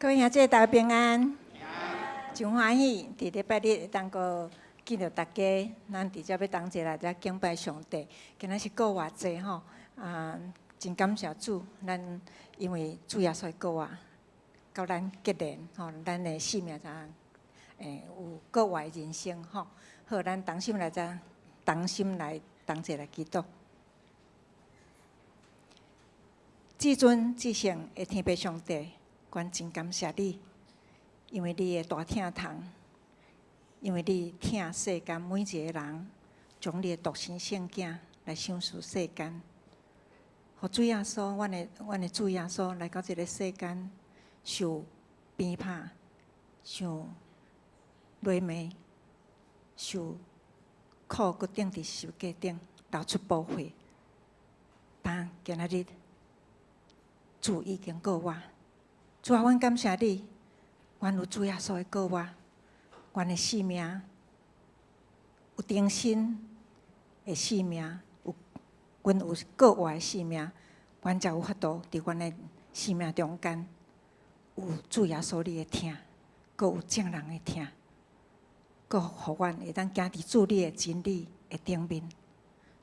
各位兄弟大家平安，真歡喜，佇禮拜日會當閣見著大家，咱佇遮欲同齊來遮敬拜上帝。今仔是復活節吼，啊，真感謝主，咱因為主耶穌復活，佮咱結連吼，咱的生命才會有復活的人生吼。好，咱同心來遮，同心來同齊來祈禱。至尊至聖的天父上帝，阮真感謝你，因為你的大疼痛，因為你疼世間每一个人，將你的獨生聖囝來賞賜世間，予主耶穌，阮的主耶穌來到這个世間，受鞭拍，受辱罵，受苦，閣釘佇十字架頂，流出寶血。但今仔日，主已經復活。主啊，阮感謝你，阮有主耶穌的復活，阮的生命有重生的生命，有阮有復活的生命，阮才有法度佇阮的生命中間有主耶穌你的疼，閣有眾人的疼，閣予阮會當行佇主你的真理的頂面。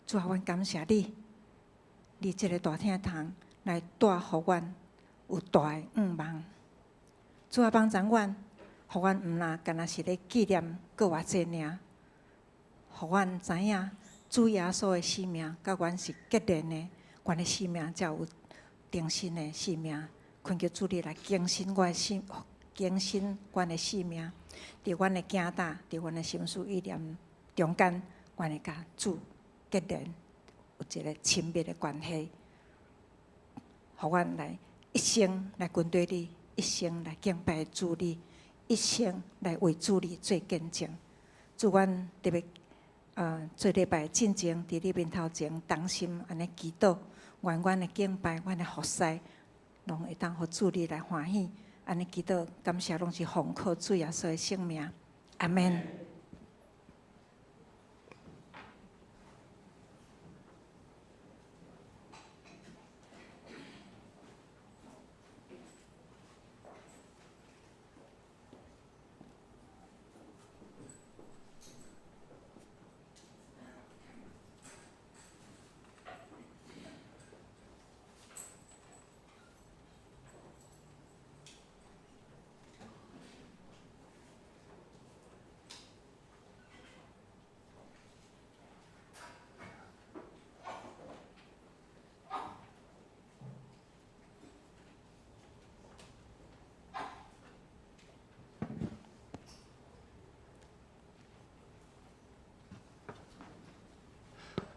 主啊，阮感謝你，你這个大疼痛來帶予阮有大的向望。主啊，幫助阮，予阮毋若干焦是咧紀念復活節爾，予阮知影主耶穌的生命佮阮是結連的，阮的生命才有重生的生命。懇求主你來更新我的生，更新阮的生命，佇阮的行踏，佇阮的心思意念中間，阮會佮主結連，有一个親密的關係，予阮來一生來跟隨你，一生來敬拜主你，一生來為主你做見證。主，阮特別做禮拜進前，佇你面頭前同心按呢祈禱，願阮的敬拜、阮的服侍，攏會當予主你來歡喜。按呢祈禱，感謝攏是奉靠主耶穌的聖名，阿們。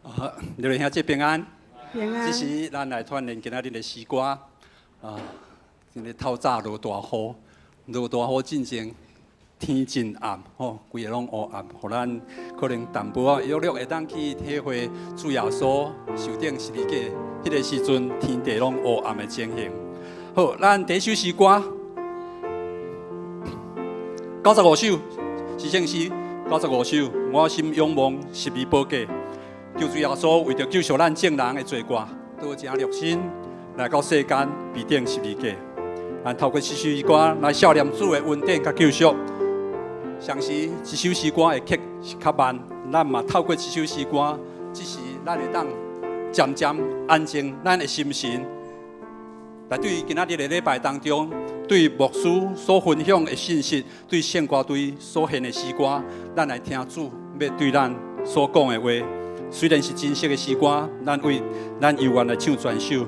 啊，各位兄弟平安。平安。這是咱來團練今仔日的詩歌。啊，今日透早落大雨，落大雨進前天真暗，吼，規个攏烏暗，予咱可能淡薄仔約略會當去體會主耶穌受釘十字架彼个時陣，天地攏烏暗的情形。好，咱第一首詩歌95首，是聖詩95首，我心仰望十字寶架。求主耶穌為著救贖咱眾人的罪過，倒成肉身來到世間，被釘十字架。咱透過這首詩歌來數念主的恩典佮救贖。相信這首詩歌的曲是較慢，咱嘛透過這首詩歌，這時咱會當漸漸安靜咱的心神，來對今仔日的禮拜當中，對牧師所分享的信息，對聖歌隊所獻的詩歌，咱來聽主欲對咱所講的話。雖然是真實的詩歌，咱為咱猶原來唱全首。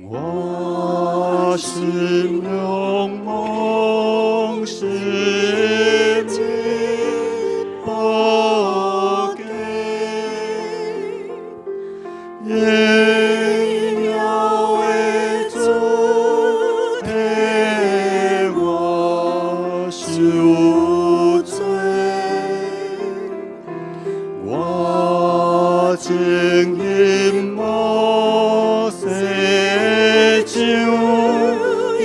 我心仰望十字寶架，榮耀的主替我受罪，我情願摩西像營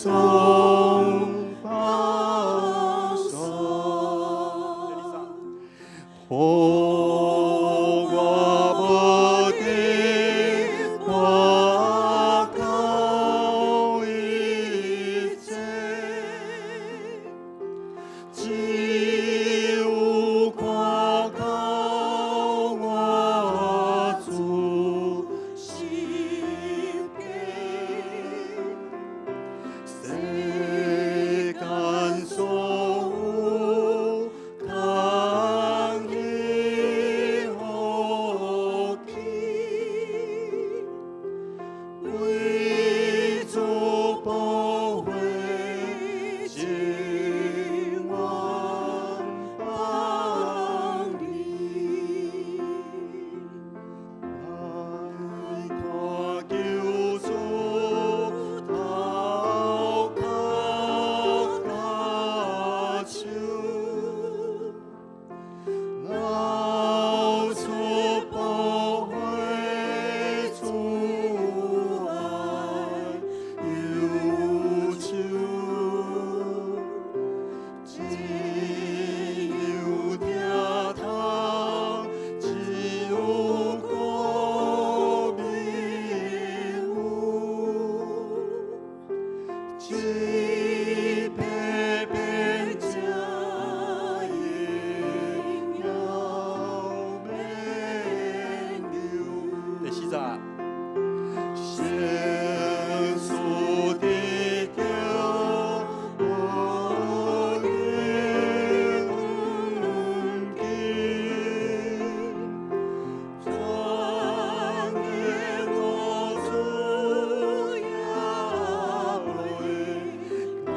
總保守。予我無得看到一切，只有看到我主十架。世間所有空虛福氣，為主寶血情願放離。來看救主頭殼佮手，流出寶血主愛憂愁，只有疼痛，只有顧憫有，一片片這榮耀免留。第四節。聖事得著無用記，傳給我主也袂到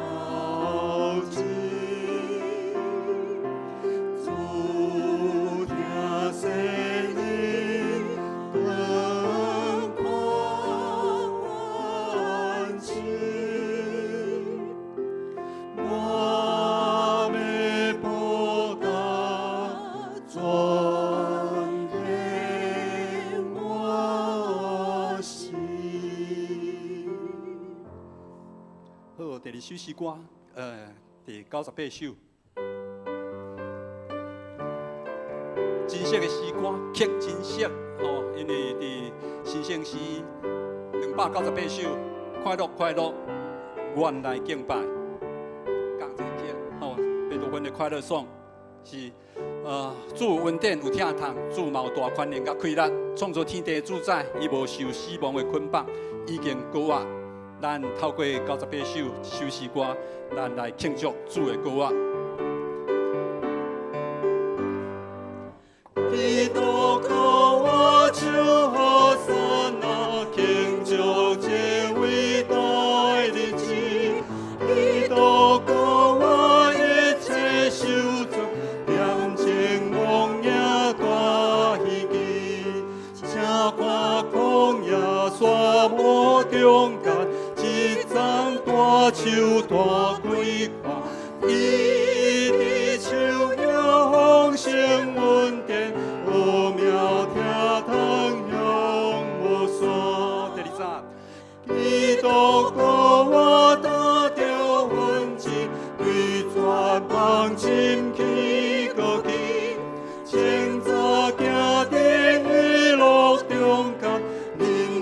盡。主聽聲音，燈看萬情，我欲報答全憑我心。好，第二首詩歌，第98首。真實的詩歌，曲真實吼，因為佇新聖詩298首，快樂快樂，阮來敬拜，仝這個曲吼，貝多芬的快樂頌是，主有恩典有疼痛，主嘛有大權能佮氣力，創造天地的主宰，伊無受死亡的捆綁，已經復活。咱透過98首這首詩歌，咱來慶祝主的復活。基督復活，唱和散那，慶祝這偉大的日子。基督復活，一切受造，點睛望眼大希奇。請看曠野沙漠中間，一叢大樹大開看，伊佇樹蔭豐盛恩典，奧妙疼痛永無散。第二節。基督復活，打著痕跡，對絕望深去過去。清早行佇喜樂中間，仁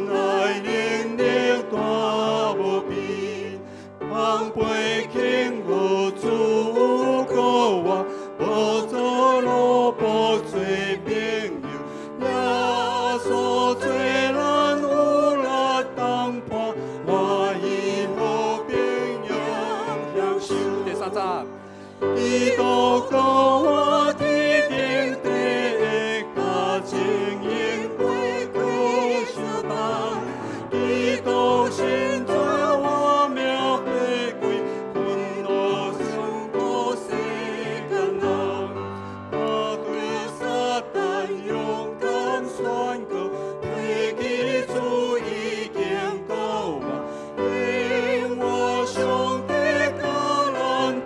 愛能力大無邊，放飛慶賀主復活，無做奴僕做朋友，耶穌做咱有力同伴，歡喜和平永享受。第三節。基督復活，天頂地下，情應過過相擔。基督心轉我命可貴，困惱勝過世間人。他對撒旦勇敢宣告，推去主已經復活，因我上帝佮咱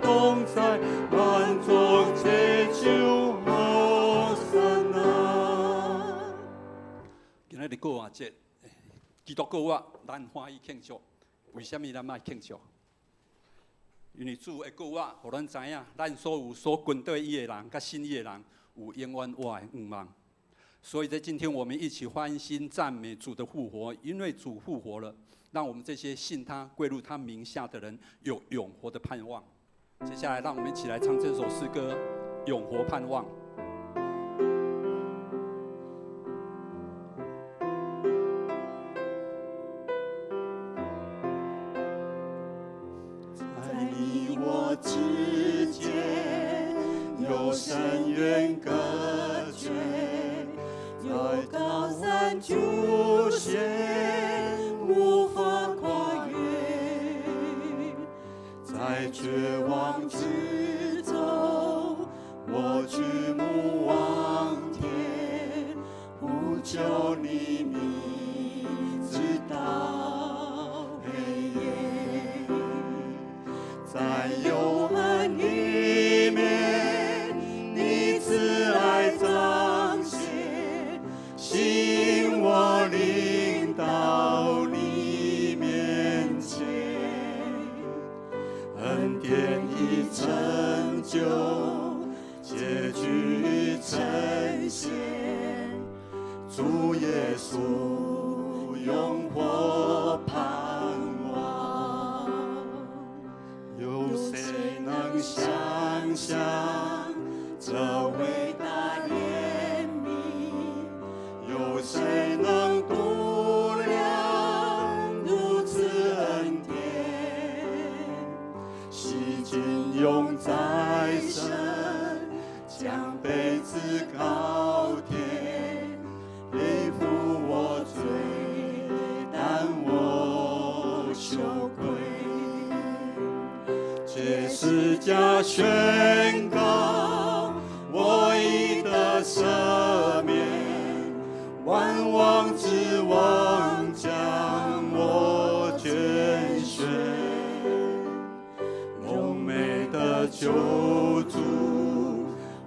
同在，萬族齊唱和散那。今仔日復活節，基督復活，咱歡喜慶祝。為啥物咱愛慶祝？因為主的復活，予咱知影，咱所有所跟綴伊的人，佮信伊的人，有永遠活的盼望。所以在今天，我們一起歡欣讚美主的復活，因為主復活了，讓我們這些信他、歸入他名下的人有永活的盼望。接下來，讓我們一起來唱這首詩歌《永活盼望》。在你我之間有深淵隔絕，有高山阻險，無法跨越。在絕望之中，我舉目望天，呼求你名，直到黑夜。在幽暗裡面，你慈愛彰顯，吸引我領到你面前。恩典已成就，結局已呈現，主耶穌永活盼望。有誰能想象這偉大憐憫？有誰能度量如此恩典？洗淨永在神，將杯子高天，背負我罪，擔我羞愧。藉十架宣告，我已得赦免，萬王之王將我揀選，榮美的救主，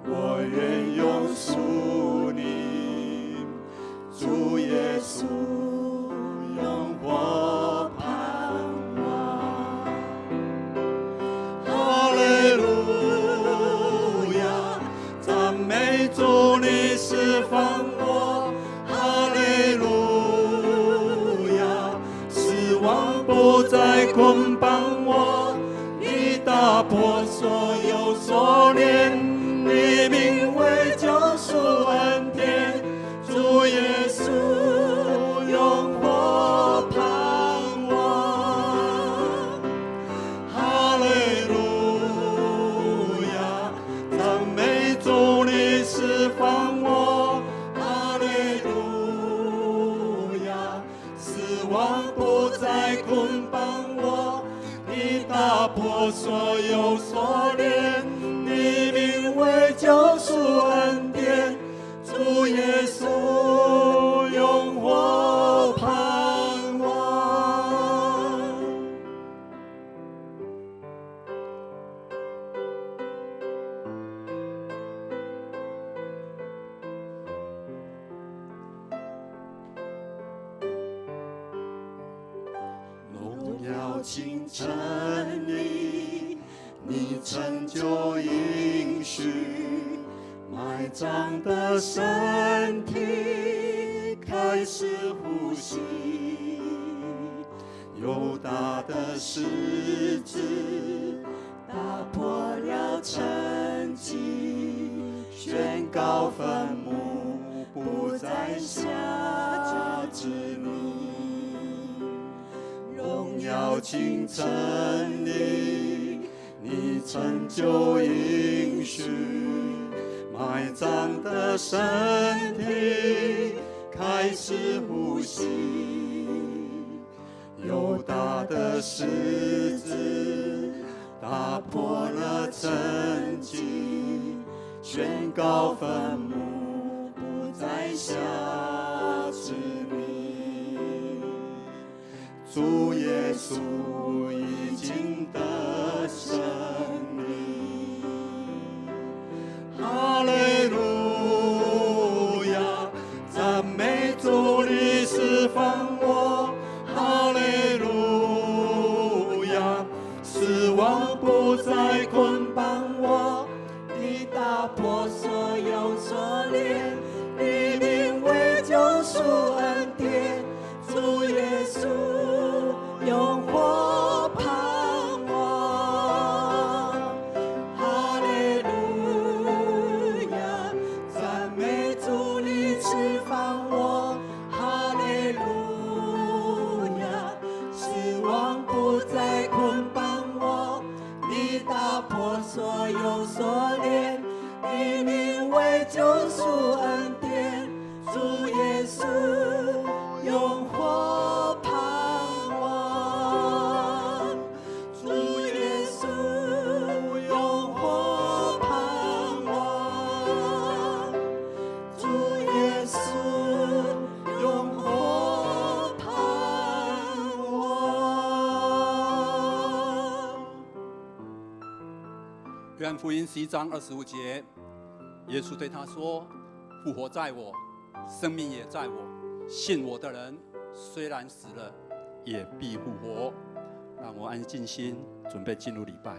我願永屬你，主耶穌永活盼望。哈利路亞，讚美主，你釋放我。哈利路亞，死亡不再捆綁我，你打破所有鎖鏈，你名為救贖恩典，主耶穌永活盼望。哈利路亞，讚美主，你釋放我。哈利路亞，死亡不再捆綁我，你打破所有鎖鏈，你名為救贖恩典，主耶穌永活盼望。榮耀清晨裡，你成就應許，埋葬的身體開始呼吸，猶大的十字打破了沉寂，宣告墳墓不再轄制你。榮耀清晨裡，你成就應許，埋葬的身體開始呼吸，猶大的十字打破了沉寂，宣告墳墓不再轄制你。主耶穌已經得勝利，哈利路亞，讚美主，你釋放我，哈利路亞，死死亡不再捆綁我，你打破所有鎖鏈，你名為救贖恩典，主耶穌永活盼望。哈利路亞，讚美主，你釋放我。哈利路亞，死亡不再捆綁我，你打破所有鎖鏈，你名為救贖恩典，主耶穌永活盼望，主耶穌永活盼望，主耶穌永活盼望。約翰福音11章25節，耶穌對他說：“復活在我，生命也在我。信我的人，雖然死了，也必復活。”讓我安靜心，準備進入禮拜。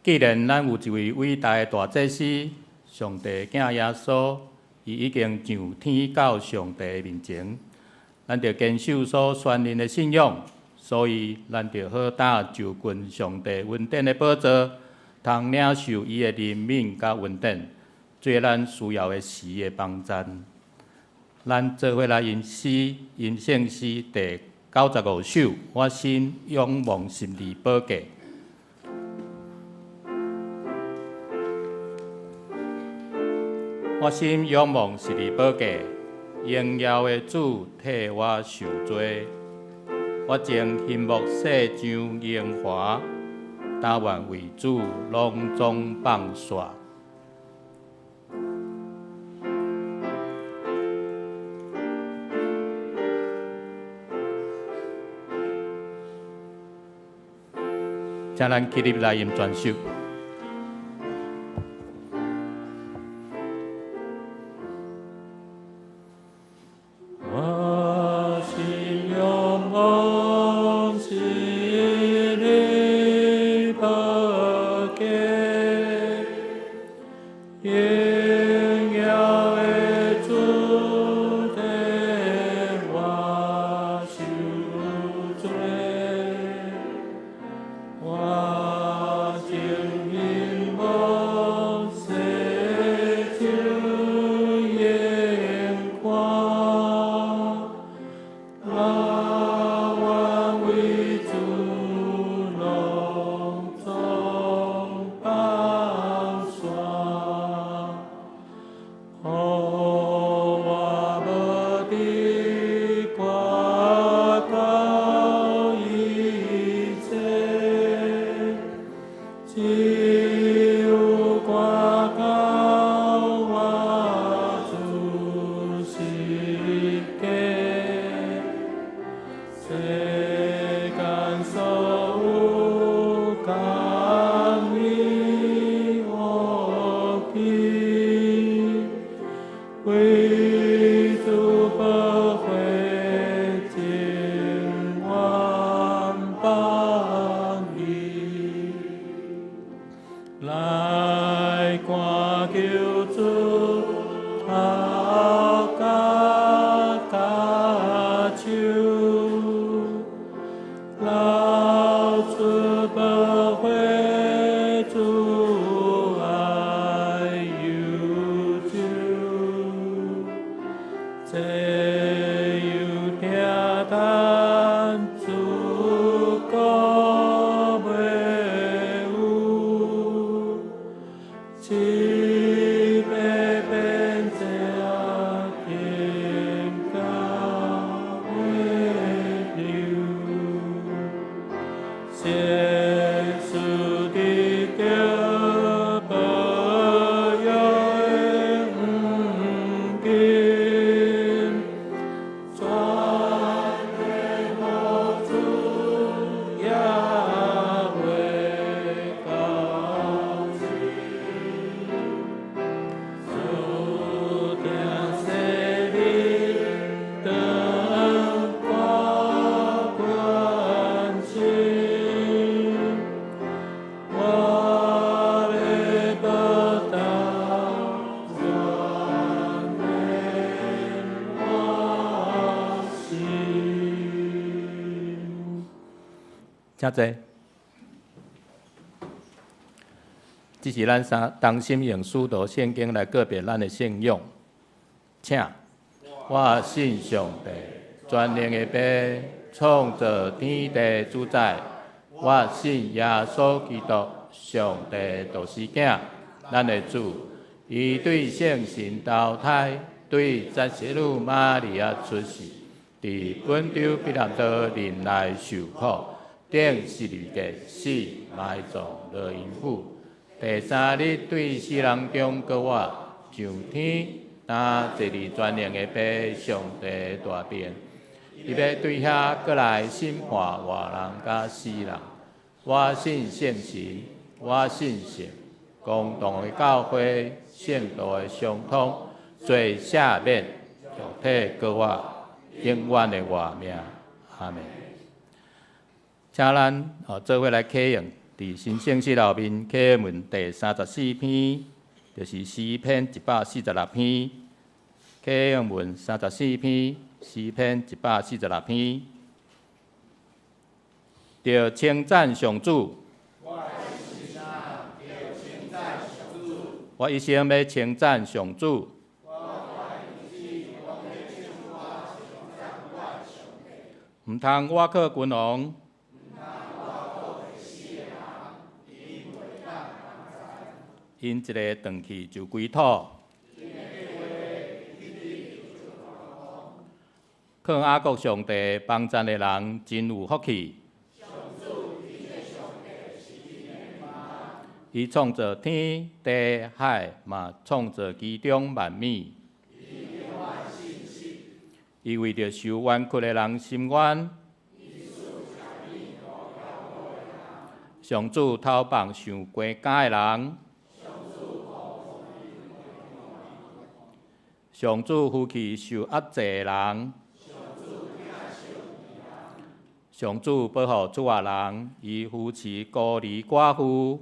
既然咱有一位偉大的大祭司，上帝囝耶穌，伊已經上天到上帝的面前，咱著堅守所宣認的信仰，所以咱著好膽就近上帝恩典的寶座，通領受伊的憐憫佮恩典，做咱需要的時的幫贊。咱做伙來吟詩，吟聖詩第95首，我心仰望十字寶架。我心仰望十字寶架，榮耀的主替我受罪。我將欣慕細像榮華，甘願為主攏總放煞。請咱起立來吟全首。我心仰望十字寶架，榮耀的主替我受罪，我情願無細像榮華，甘願為主攏總放煞。予我無得掛到一切，只有掛到我主十架。世間所有甘已予棄，為主寶血情願放義，來看求主頭佮跤手，流出寶血主愛悠久，這有疼嘆主閣袂有，七百遍這天到血流，先是得著保佑的黃金，全體予主也袂夠錢。主疼惜你，當我關心，我的報答全免我心。請坐。這是咱三同心用使徒聖經來告別咱的信仰。請，我信上帝，全能的父，創造天地主宰。我信耶穌基督，上帝獨生囝，咱的主。伊對聖神投胎，對十聖女瑪利亞出世，佇本丟彼拉多忍耐受苦，釘十字架死，埋葬，落陰府。第三日對死人中復活，上天，擔坐佇全能的父上帝大殿。伊欲對遐閣來審判活人佮死人。我信聖神，我信聖公同的教會，聖徒的相通，罪赦免，肉體復活，永遠的活命。阿們。請咱做伙來啟用，佇新聖詩內面啟文第34篇，就是詩篇146篇。啟用文34篇，詩篇146篇。著稱讚上主。我的心啊，敬我一生欲稱讚上主。毋通倚靠君王。𪜶一个轉去就歸土。靠雅各上帝幫贊的人真有福氣。伊創造天地海，嘛創造其中萬物。伊為著受冤屈的人伸冤。上主投放受關監的人。上主扶起受壓制的人。上主保護罪惡人，伊扶持孤兒寡婦。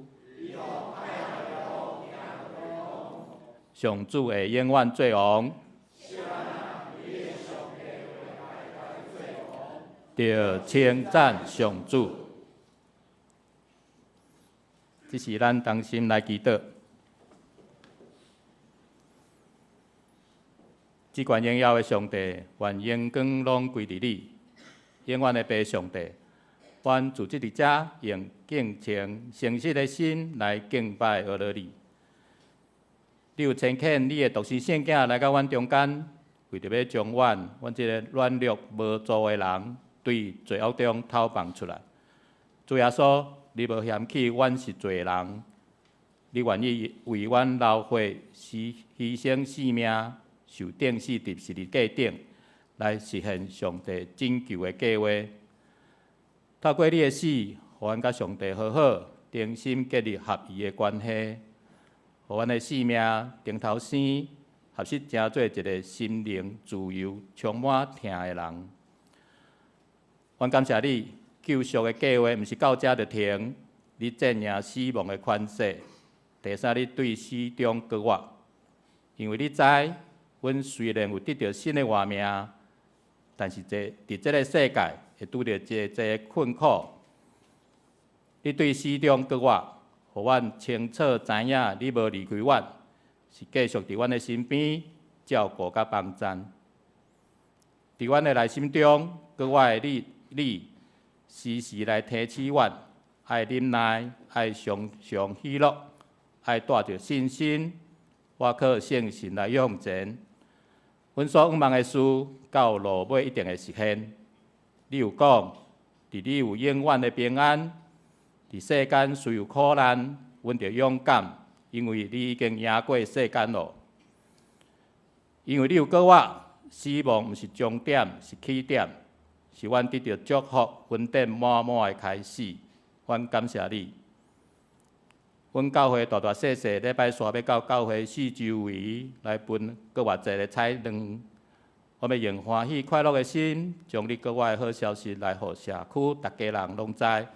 上主會永遠做王。著稱讚上主。這是咱同心來祈禱。至懸榮耀的上帝，願榮光攏歸佇你，永遠的父上帝。阮自這佇遮用敬虔誠實的心來敬拜阿羅你。你有差遣你的獨生聖囝來到阮中間，為著欲將阮阮這个軟弱無助的人，對罪惡中偷放出來。主耶穌，你無嫌棄阮是罪人，你願意為阮流血、犧牲性命，受釘死佇十字架頂，來實現上帝拯救的計劃。透過你的死，予阮佮上帝和好，重新建立合一的關係，予阮的性命重頭生，合適成做一个心靈自由、充滿疼的人。阮感謝你，救贖的計劃毋是到遮就停，你戰贏死亡的權勢。第三，你對死中復活，因為你知，阮雖然有得著新的活命，但是這佇這个世界會拄著濟濟困苦。你對死中復活，予阮清楚知影，你無離開阮，是繼續佇阮的身邊照顧佮幫贊。佇阮的內心中，閣活的你，你時時來提醒阮，愛忍耐，愛常常喜樂，愛帶著信心，倚靠聖神來向前。阮所向望的事，到落尾一定會實現。你有講，佇你有永遠的平安，佇世間雖有苦難，阮著勇敢，因為你已經贏過世間囉。因為你有閣活，死亡毋是終點，是起點，是阮得著祝福、恩典滿滿的開始。阮感謝你。阮教會大大細細禮拜三欲到教會四周圍來分閣偌濟的菜卵，我欲用歡喜快樂的心，將你閣活的好消息來予社區逐家人攏知，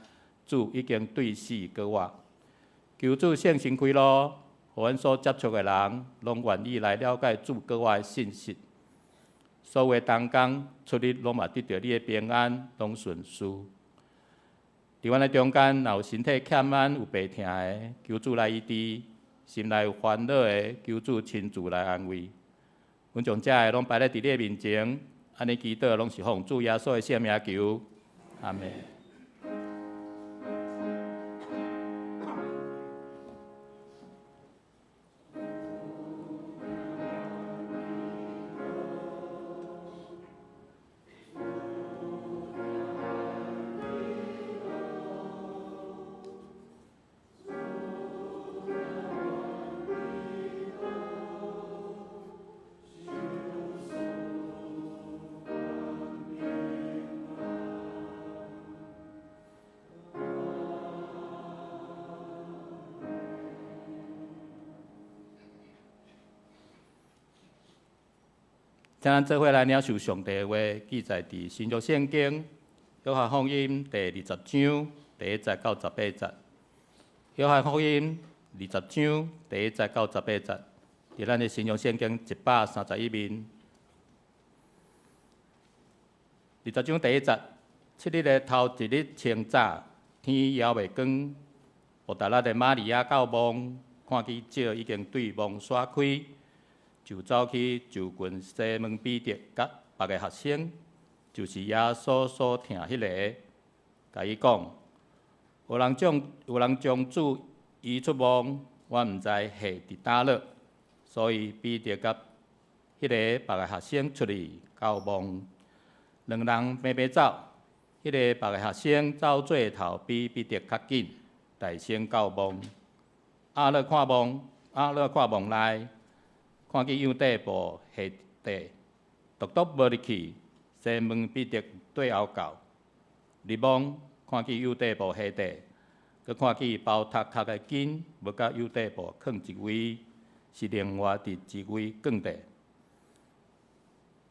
主已經對死閣活。求主聖神開路，予阮所接觸的人攏願意來了解主閣活的信息。所有的同工出入攏嘛得著你的平安，攏順遂。佇阮的中間，若有身體欠安、有病疼的，求主來醫治；心內有煩惱的，求主親自來安慰。阮將這个攏擺咧佇你的面前，按呢祈禱攏是奉主耶穌的聖名求，阿們。請咱做伙來領受上帝的話，記載佇新約聖經約翰福音第二十章第一節到十八節。約翰福音二十章第一節到十八節，佇咱的新約聖經131面。二十章第一節，七日的頭一日清早，天猶未光，抹大拉的瑪利亞到墓，看看見石已經對墓徙開，就走去就近西門彼得佮別个學生，就是耶穌所疼彼个，共伊講：有人將主移出墓，阮毋知下佇佗落。所以彼得佮彼个別个學生出去到墓，兩人平平走，彼个別个學生走做頭比彼得較緊，代先到墓。仔落看墓內，看見幼底布下地，獨獨無入去。西門彼得綴後到，入墓看見幼底布下地，閣看見包頭殼的巾無佮幼底布囥一位，是另外佇一位囥地。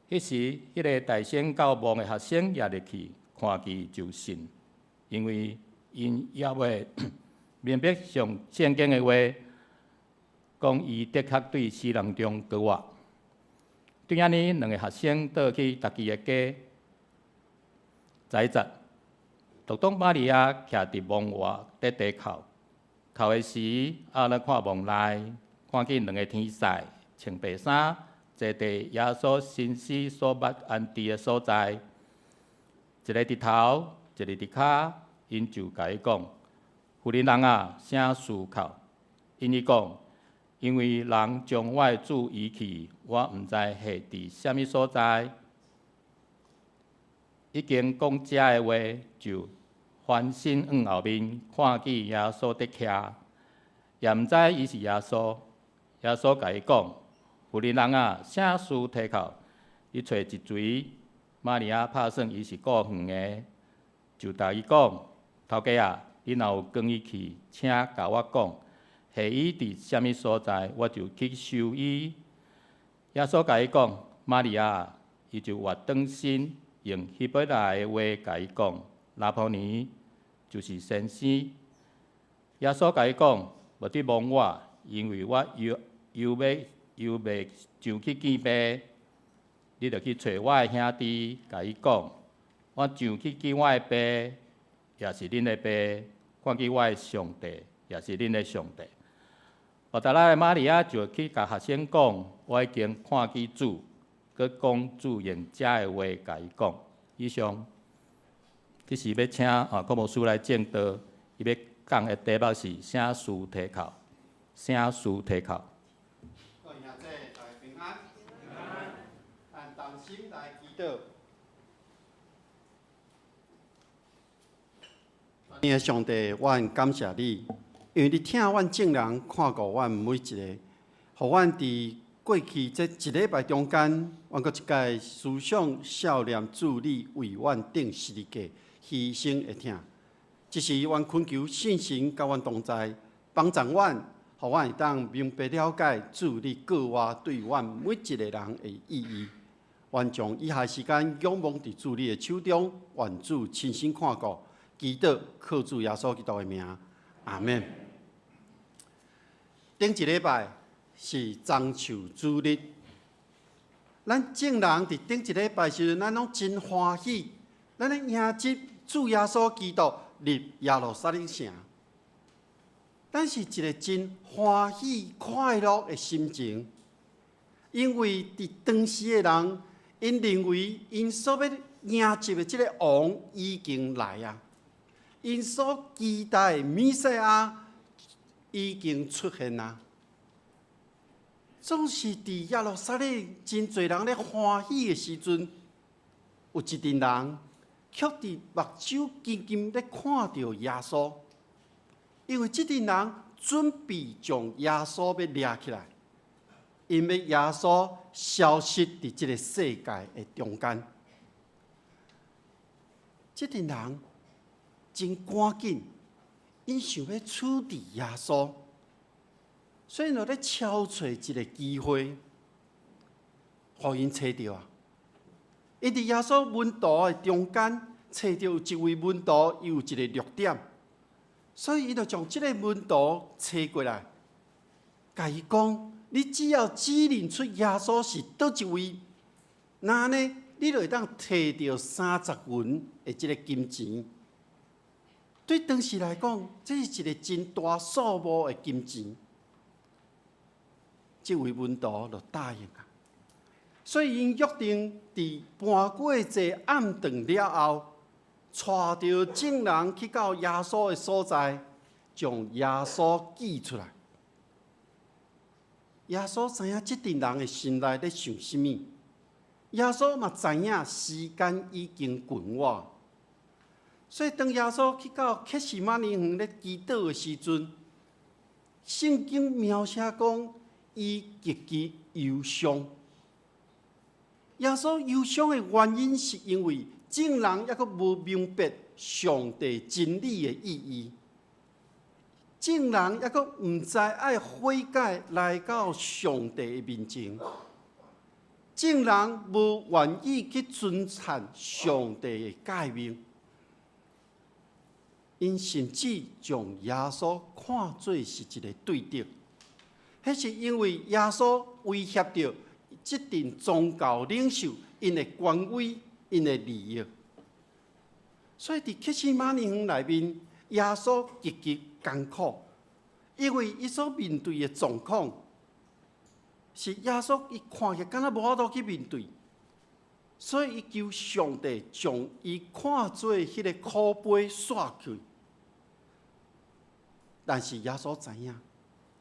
彼時，彼个代先到墓的學生也入去，看見就信，因為𪜶猶未明白上聖經的話，講伊的確對死人中復活。對按呢，兩个學生倒去家己的家。十一節，獨獨瑪利亞徛佇墓外佇咧哭，哭的時，仔落看墓內，看見兩个天使穿白衫，坐佇耶穌身屍所捌安置的所在，一个佇頭，一个佇跤，𪜶就共伊講：婦人人啊，啥事哭？𪜶伊講：因為人將我的主移去，我毋知下佇啥物所在。已經講這个話，就翻身向後面，看見耶穌佇徛，也毋知伊是耶穌。耶穌共伊講：婦人人啊，啥事啼哭？你揣一誰？瑪利亞拍算伊是顧園的，就共伊講：頭家啊，你若有扛伊去，請共我講，下伊佇啥物所在，我就去收伊。耶穌共伊講：瑪利亞，伊就倚轉身，用希伯來的話共伊講：拉波尼，就是先生。耶穌共伊講：無得摸我，因為我猶猶欲猶未上去見爸。你著去揣我的兄弟，共伊講：我上去見我的爸，也是恁的爸；看見我的上帝，也是恁的上帝。抹大拉的瑪利亞就去共學生講：我已經看見主，閣講主用這个話共伊講。以上，這是欲請啊郭牧師來證道，伊欲講的題目是啥事啼哭，啥事啼哭。各位兄弟，大家平安。咱同心來祈禱。全能的上帝，阮感謝你，因為你疼阮眾人，看顧阮每一个，予阮佇過去這一禮拜中間，阮閣一擺思想數念主你為阮釘十字架犧牲的疼。這時，阮懇求聖神佮阮同在，幫助阮，予阮會當明白了解主你過活對阮每一个人的意義。願將以下時間仰望佇主你的手中，願主親身看顧，祈禱靠主耶穌基督的名，阿們。頂一禮拜是棕樹主日，咱眾人佇頂一禮拜時陣，咱攏真歡喜，咱咧迎接主耶穌基督入耶路撒冷城。咱是一个真歡喜快樂的心情，因為佇當時的人，𪜶認為𪜶所欲迎接的這个王已經來啊，𪜶所期待的彌賽亞已經出現啊。總是佇耶路撒冷真濟人咧歡喜的時陣，有一陣人卻佇目睭緊緊咧看著耶穌，因為這陣人準備將耶穌欲掠起來，𪜶欲耶穌消失佇這个世界的中間。這陣人真趕緊，𪜶想欲處置耶穌，所以就咧敲揣一个機會，予𪜶揣著啊！𪜶佇耶穌門徒的中間揣著一位門徒，伊有一个弱點，所以伊就將這个門徒揣過來，共伊講：你只要指認出耶穌是佗一位，那呢，你就會當提著30銀的這个金錢。對當時來講，這是一个真大數目的金錢。這位門徒就答應啊。所以𪜶約定佇盤過節暗頓了後，帶著眾人去到耶穌的所在，將耶穌記出來。耶穌知影這陣人的心內咧想啥物，耶穌嘛知影時間已經近晚，所以當耶穌去到客西馬尼園咧祈禱的時陣，聖經描寫講，伊極其憂傷。耶穌憂傷的原因是因為眾人猶閣無明白上帝真理的意義，眾人猶閣毋知愛悔改來到上帝的面前，眾人無願意去遵行上帝的誡命，𪜶甚至將耶穌看做是一个對敵，彼是因為耶穌威脅著這陣宗教領袖𪜶的權威、𪜶的利益。所以佇客西馬尼園內面，耶穌極其艱苦，因為伊所面對的狀況是耶穌伊看起來敢若無法度去面對，所以伊求上帝將伊看做彼个苦杯煞去。但是耶穌知影，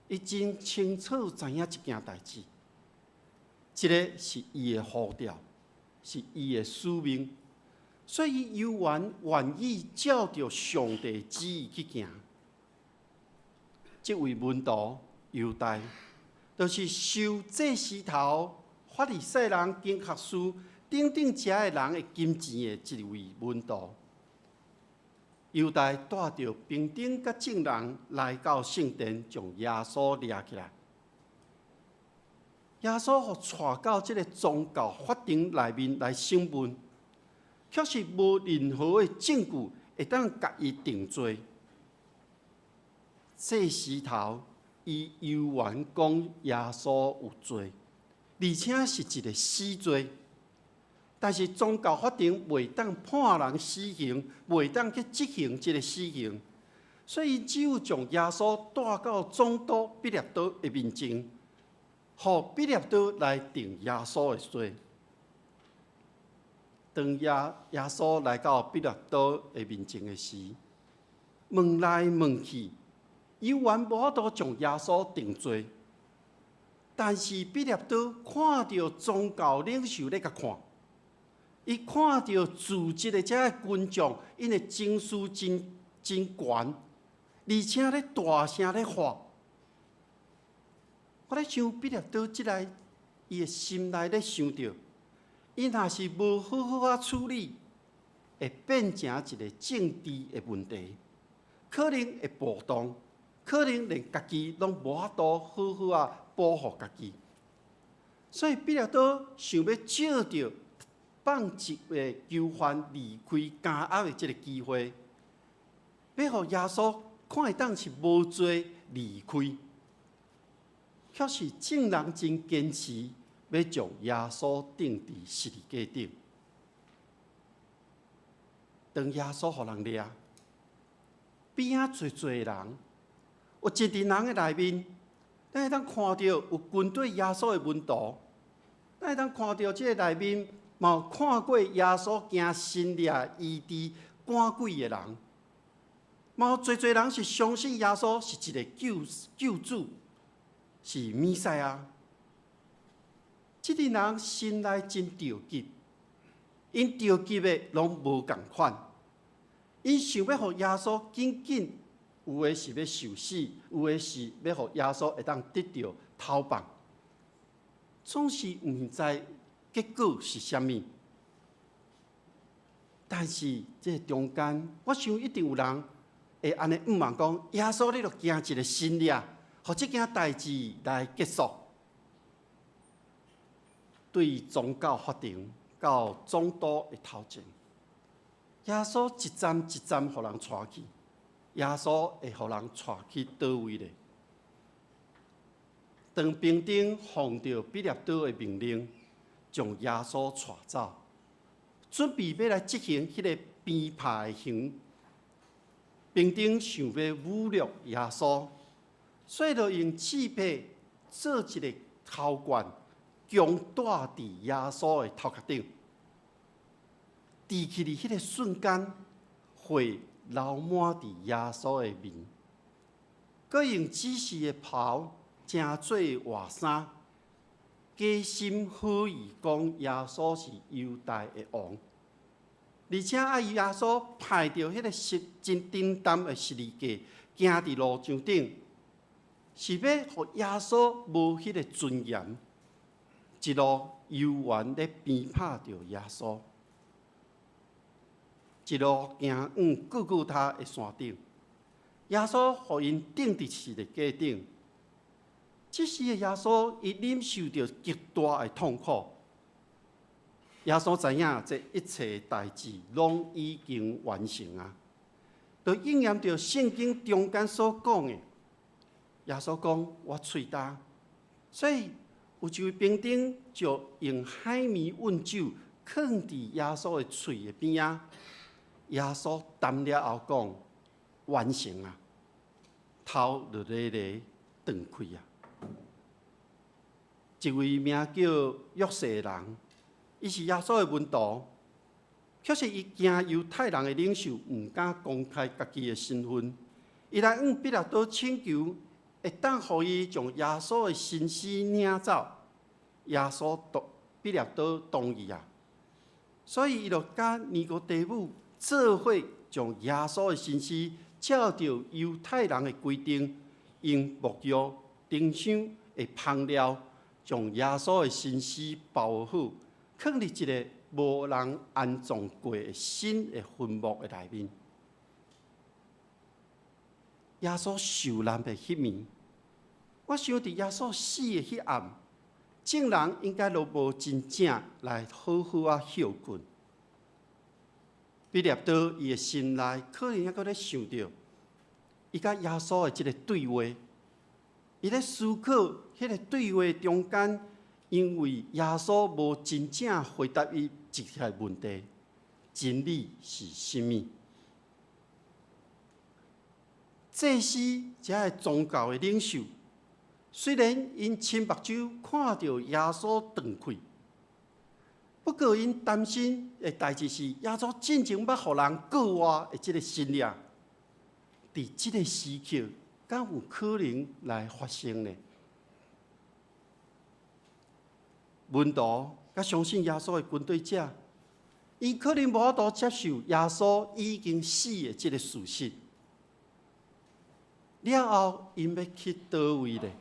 伊真清楚知影一件代誌，這个是伊的呼召，是伊的使命，所以伊猶原願意照著上帝旨意去行。這位門徒猶大，就是收祭司頭、法利賽人、經學士等等遮的人的金錢的一位門徒。猶大帶著兵丁佮眾人來到聖殿，將耶穌掠起來。耶穌予帶到這个宗教法庭內面來審問，卻是無任何的證據會當共伊定罪。祭司頭伊猶原講耶穌有罪，而且是一个死罪。但是宗教法庭袂當判人死刑，袂當去執行這个死刑，所以只有將耶穌帶到總督彼拉多的面前，予彼拉多來定耶穌的罪。當耶穌來到彼拉多的面前的時，問來問去，猶原無法度將耶穌定罪。但是彼拉多看著宗教領袖咧共看，伊看著組織的這个群眾，𪜶的情緒真真懸，而且咧大聲咧喊。我咧想彼拉多這个，伊的心內咧想著，伊若是無好好仔處理，會變成一个政治的問題，可能會暴動，可能連家己攏無法度好好仔保護家己。所以彼拉多想欲藉著放一个囚犯離開監獄的這个機會，欲予耶穌看會當是無罪離開，卻是眾人真堅持欲將耶穌釘佇十字架頂。當耶穌予人掠，邊仔濟濟人，有一陣人的內面，咱會當看著有跟隨耶穌的門徒，咱會當看著這个內面嘛有看過耶穌行神蹟醫治趕鬼的人，嘛有濟濟人是相信耶穌是一个救主，是彌賽亞。這陣人心內真著急，𪜶著急的攏無仝款，𪜶想欲予耶穌緊緊，有的是欲受死，有的是欲予耶穌會當得著偷放，總是毋知結果是啥物。但是這中間，我想一定有人會按呢向望講：耶穌，你著行一个神蹟，予這件代誌來結束。對宗教法庭到總督的頭前，耶穌一站一站予人帶去，耶穌會予人帶去佗位咧？當兵丁奉著彼拉多的命令，將耶穌帶走，準備欲來執行彼个鞭拍的刑。兵丁想欲侮辱耶穌，所以就用刺帕做一个頭冠強戴佇耶穌的頭殼頂，除去的彼个瞬間，血流滿佇耶穌的面，閣用紫色的袍成做活衫，假心好意講耶穌是猶大的王，而且愛耶穌抱著彼个十真沉重的十字架，行佇路上頂，是欲予耶穌無彼个尊嚴，一路猶原咧鞭拍著耶穌，一路行往各各他的山頂。耶穌予𪜶釘佇十字架頂，這時的耶穌伊忍受著極大的痛苦。耶穌知影這一切代誌攏已經完成啊，就應驗著聖經中間所講的。耶穌講：我喙焦，所以有一位兵丁就用海綿混酒，囥佇耶穌的喙的邊仔。耶穌啖了後講：完成啊！頭就咧咧斷開啊！一位名叫約瑟的人，伊是耶穌的門徒，卻是伊驚猶太人的領袖毋敢公開家己的身份，伊來向彼拉多請求，會當予伊將耶穌的身屍領走。耶穌同彼拉多同意啊，所以伊就佮尼哥底母做伙將耶穌的身屍照著猶太人的規定，用木藥、丁香的香料，將耶穌的身屍包好，囥佇一个無人安葬過的新的墳墓的內面。耶穌受難的彼暝，我想佇耶穌死的彼暗，眾人應該都無真正來好好仔歇睏。彼拉多伊的心內可能猶閣咧想著，伊佮耶穌的這个對話，伊咧思考彼个對話中間，因為耶穌無真正回答伊一個問題：真理是啥物？祭司這个宗教的領袖，雖然𪜶親目睭看著耶穌斷氣，不過𪜶擔心的代誌是耶穌進前欲予人告活的這个神跡，佇這个時刻，敢有可能來發生呢？門徒佮相信耶穌的跟隨者，𪜶可能無法度接受耶穌已經死的這个事實。了後，𪜶欲去佗位咧？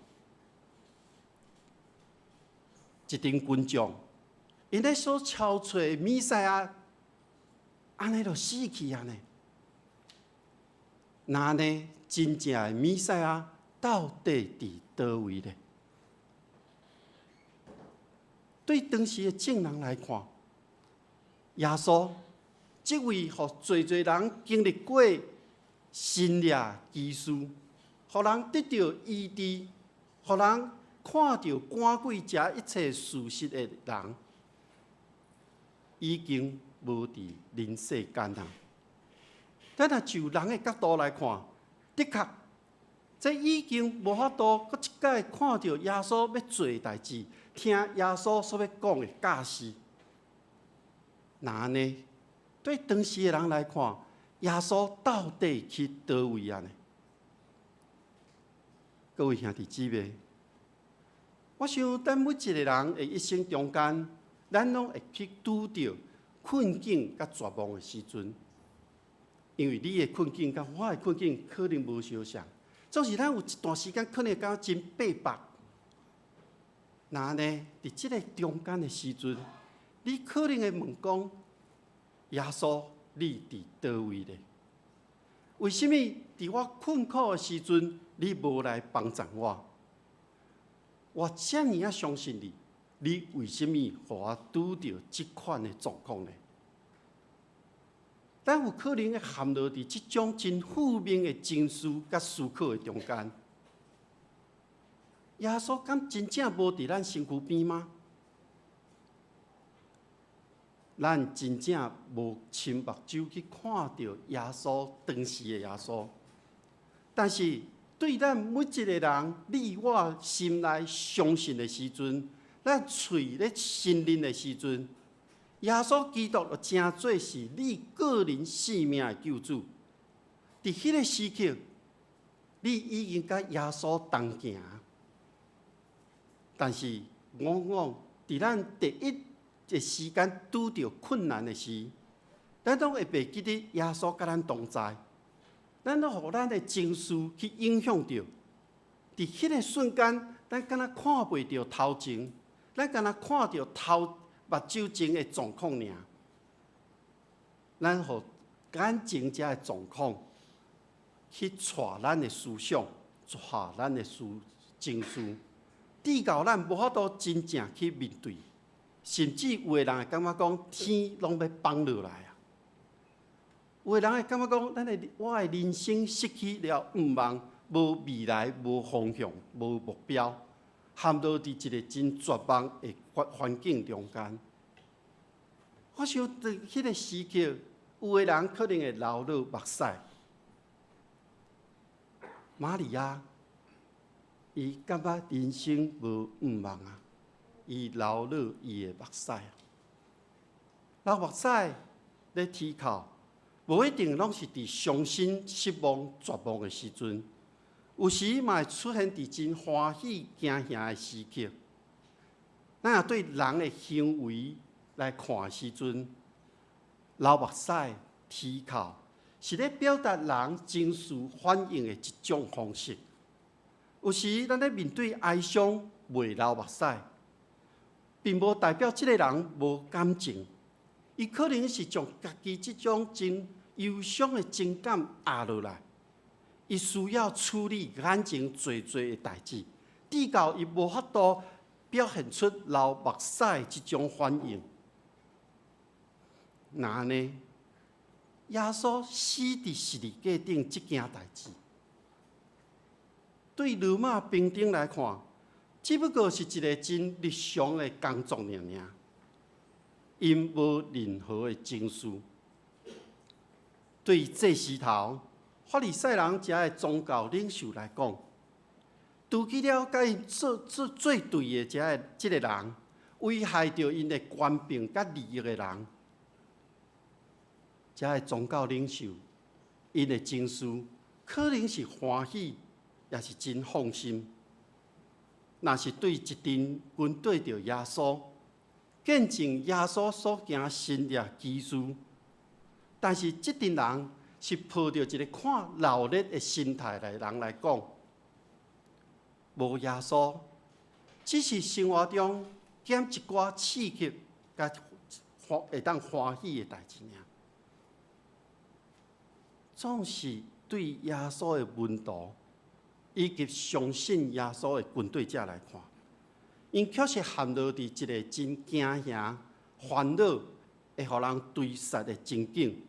一陣群眾，𪜶咧所超揣的彌賽亞，按呢就死去啊呢？若按呢，真正的彌賽亞到底佇佗位咧？對當時的眾人來看，耶穌這位予濟濟人經歷過神蹟奇事，予人得著醫治，予人看著趕鬼這一切事實的人，已經無佇人世間啊。咱若就人的角度來看，的確，這已經無法度閣一擺看著耶穌欲做的代誌，聽耶穌所欲講的教示。若按呢，對當時的人來看，耶穌到底去佗位啊呢？各位兄弟姊妹，我想咱每一个人的一生中間，咱攏會去拄著困境佮絕望的時陣。因為你的困境佮我的困境可能無相像，總是咱有一段時間可能會感覺真逼迫。若按呢，佇這个中間的時陣，你可能會問講：耶穌，你佇佗位咧？為啥物佇我困苦的時陣，你無來幫助我？我遮爾仔相信你，你為啥物予我拄著這款的狀況呢？咱有可能會陷落佇這種真負面的情緒佮思考的中間。耶穌敢真正無佇咱身軀邊嗎？咱真正無親目睭去看著耶穌當時的耶穌，但是對咱每一个人，你我心內相信的時陣，咱喙咧承認的時陣，耶穌基督就成做是你個人性命的救主。佇彼个時刻，你已經佮耶穌同行。但是，往往佇咱第一个時間拄著困難的時，咱攏會袂記得耶穌佮咱同在。咱攏予咱的情緒去影響著，佇彼个瞬間，咱敢若看袂著頭前，咱敢若看著頭目睭前的狀況爾。咱予眼前這个狀況去帶咱的思想，帶咱的思情緒，致到咱無法度真正去面對，甚至有的人會感覺講天攏欲崩落來啊！有的人會感覺講，咱的我的人生失去了盼望，無未來，無方向，無目標，陷落佇一个真絕望的環環境中間。我想佇彼个時刻，有的人可能會流落目屎。瑪利亞，伊感覺人生無盼望啊，伊流落伊的目屎。流目屎咧啼哭。無一定攏是佇傷心、失望、絕望的時陣，有時嘛會出現佇真歡喜、驚嚇的時刻。咱若對人的行為來看的時陣，流目屎、啼哭，是咧表達人情緒反應的一種方式。有時咱咧面對哀傷，袂流目屎，並無代表這个人無感情，伊可能是將家己這種真憂傷的情感壓落來，伊需要處理眼前濟濟的代誌，致到伊無法度表現出流目屎這種反應。若按呢，耶穌死佇十字架頂這件代誌，對羅馬兵丁來看，只不過是一个真日常的工作爾爾，𪜶無任何的情緒。對祭司頭、法利賽人遮的宗教領袖來講，除去了佮𪜶做做做對的遮个這个人，危害著𪜶的權柄佮利益的人，遮的宗教領袖，𪜶的情緒可能是歡喜，也是真放心。若是對一陣軍隊著耶穌，見證耶穌所行神蹟奇事，但是這陣人是抱著一个看鬧熱的心態來人來講，無耶穌，只是生活中減一寡刺激，佮歡會當歡喜的代誌爾。總是對耶穌的門徒以及相信耶穌的跟隨者來看，𪜶確實陷落佇一个真驚嚇、煩惱、會予人追殺的情景。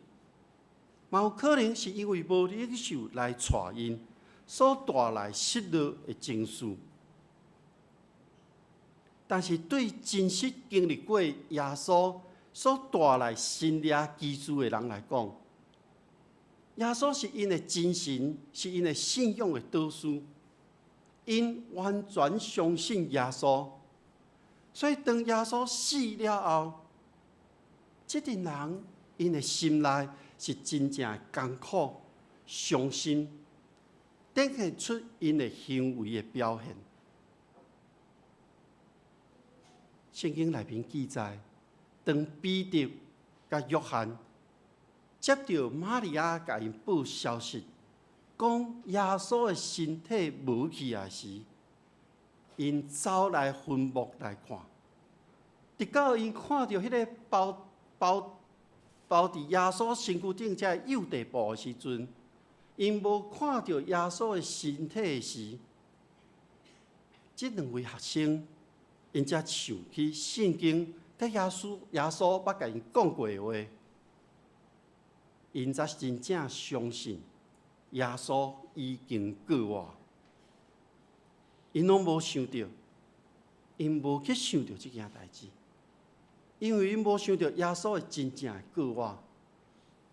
嘛有可能是因為無領袖來帶𪜶，所帶來失落的情緒。但是對真實經歷過耶穌所帶來神蹟奇事的人來講，耶穌是𪜶的真神，是𪜶的信仰的導師，𪜶完全相信耶穌。所以當耶穌死了後，這陣人𪜶的心內是真正的艱苦、傷心，展現出𪜶的行為的表現。聖經內面記載，當彼得佮約翰接著瑪利亞共𪜶報消息，講耶穌的身體無去啊時，𪜶走來墳墓來看，直到𪜶看著彼个包包包佇耶穌身軀頂這个幼地布的時陣，𪜶無看著耶穌的身體的時，這兩位學生𪜶才想起聖經，佇耶穌耶穌捌共𪜶講過的話，𪜶才真正相信耶穌已經復活。𪜶攏無想著，𪜶無去想著這件代誌，因為𪜶無想著耶穌會真正會復活。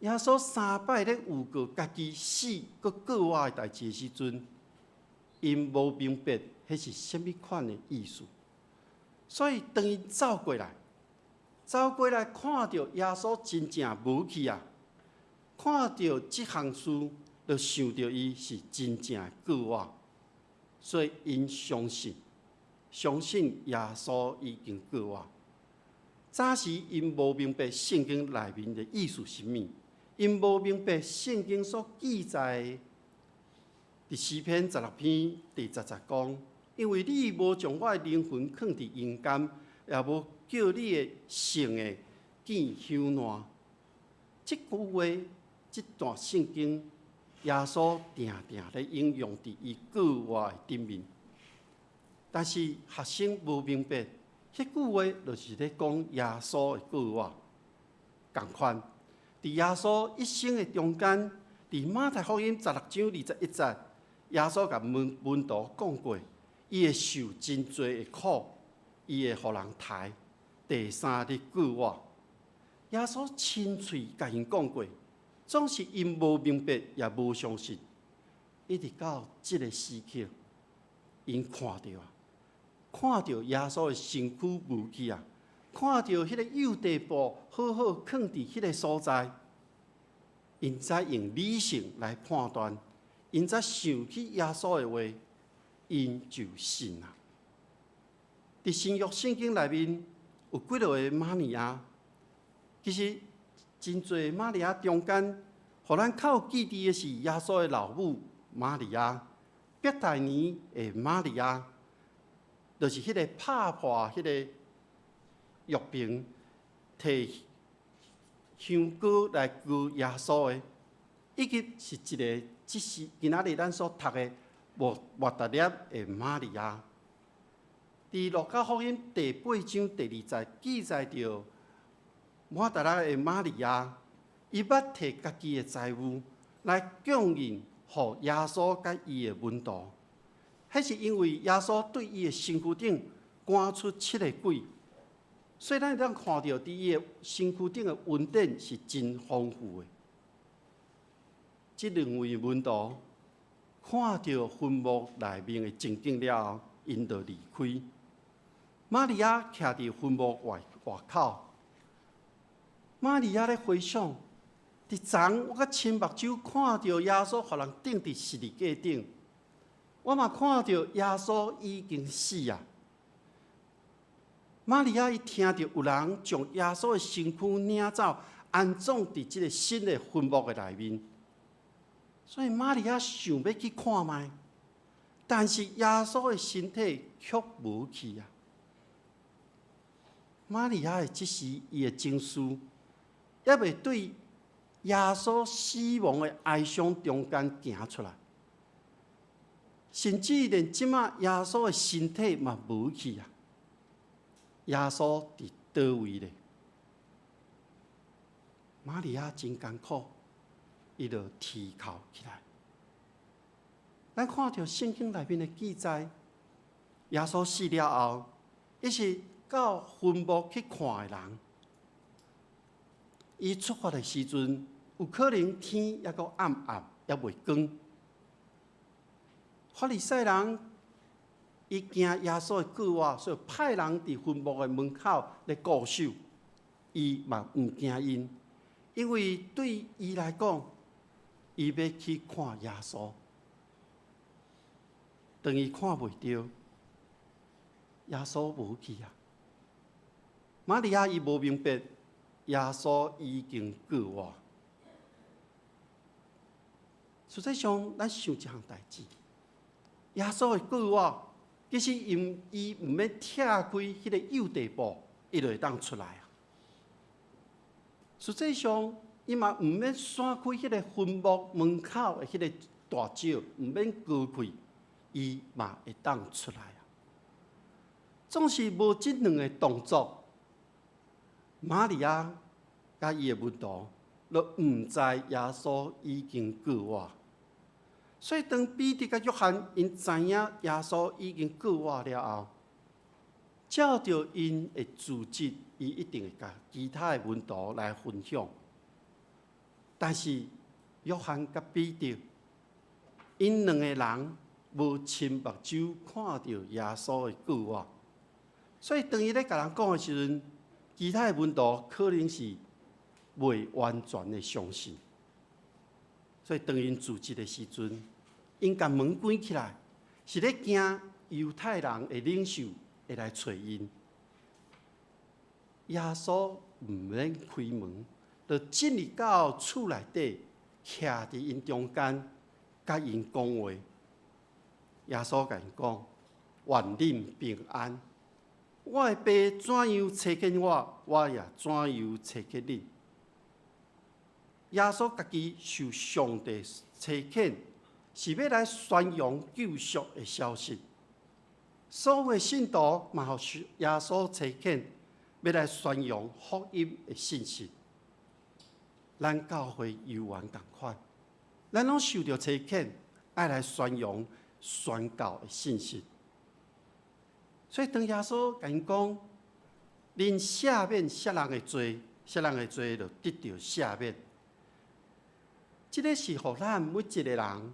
耶穌三擺咧預告家己死閣復活的代誌的時陣， 𪜶無明白彼是啥物款的意思，所以當𪜶走過來，走過來看著耶穌真正無去啊，看著這項事，就想著伊是真正的復活，所以𪜶相信，相信耶穌已經復活。早時𪜶無明白聖經內面的意思是啥物，𪜶無明白聖經所記載佇詩篇16篇第10節講，因為你無將我的靈魂囥佇陰間，也無叫你的聖的見朽爛。這句話，這段聖經，耶穌定定咧應用佇伊復活的頂面。但是學生無明白，彼句話就是咧講耶穌的復活。仝款，佇耶穌一生的中間，佇馬太福音16章21節，耶穌共門徒講過，伊會受真濟的苦，伊會予人刣，第三日復活。耶穌親喙共𪜶講過，總是𪜶無明白，也無相信，一直到這个時刻，𪜶看著啊，看著耶穌的身軀無去啊，看著彼个幼地布好好囥佇彼个所在，𪜶才用理性來判斷，𪜶才想起耶穌的話，𪜶就信啊。佇新約聖經內面有幾落个瑪利亞，其實真濟瑪利亞中間，予咱較有記佇的是耶穌的老母瑪利亞，伯大尼的瑪利亞，就是彼個拍破彼个玉瓶，提香膏來膏耶穌的，以及是一个，這是今仔日咱所讀的抹大拉的瑪利亞。佇路加福音第8章第2節記載著抹大拉的瑪利亞，伊捌提家己的財物來供應予耶穌佮伊的門徒。彼是因為耶穌對伊的身軀頂趕出七个鬼，所以咱會當看著佇伊的身軀頂的恩典是真豐富的。這兩位門徒看著墳墓內面的情景了後，𪜶就離開。瑪利亞徛佇墳墓外口，瑪利亞咧回想，佇昨我閣親目睭看著耶穌予人釘佇十字架頂，我嘛看著耶穌已經死啊。瑪利亞伊聽著有人將耶穌的身軀領走，安葬佇這个新的墳墓的內面，所以瑪利亞想欲去看覓，但是耶穌的身體卻無去啊。瑪利亞的這時，伊的情緒猶未對耶穌死亡的哀傷中間行出來，甚至連這馬耶穌的身體嘛無去啊！耶穌佇佗位咧？瑪利亞真艱苦，伊就啼哭起來。咱看著聖經內面的記載，耶穌死了後，伊是到墳墓去看的人。伊出發的時陣，有可能天猶閣暗暗，猶未光。法利賽人伊驚耶穌會復活，所以派人佇墳墓的門口咧固守。伊嘛毋驚𪜶，因為對伊來講，伊欲去看耶穌。當伊看袂著，耶穌無去啊。瑪利亞伊無明白，耶穌已經復活。實際上，咱想一項代誌，耶穌的復活，其實因伊毋免拆開彼个幼地布，伊就會當出來啊。實際上，伊嘛毋免閂開彼个墳墓門口的彼个大石，毋免鋸開，伊嘛會當出來啊。總是無這兩个動作，瑪利亞佮伊的門徒都毋知耶穌已經復活。所以當彼得佮約翰𪜶知影耶穌已經復活了後，照著𪜶的組織，伊一定會共其他的門徒來分享。但是約翰佮彼得，𪜶兩个人無親目睭看著耶穌的復活，所以當伊咧共人講的時陣，其他的門徒可能是未完全的相信。所以當𪜶自責的時陣，𪜶共門關起來，是咧驚猶太人的領袖會來揣𪜶。耶穌毋免開門，就進入到厝內底，徛佇𪜶中間，佮𪜶講話。耶穌共𪜶講：願恁平安。我的爸怎樣差遣我，我也怎樣差遣恁。耶穌家己受上帝差遣，是欲來宣揚救贖的消息。所有的信徒嘛，予耶穌差遣，欲來宣揚福音的信息。咱教會猶原仝款，咱攏受著差遣，愛來宣揚宣教的信息。所以當耶穌共𪜶講，恁赦免啥人的罪，啥人的罪就得著赦免。這个是予咱每一个人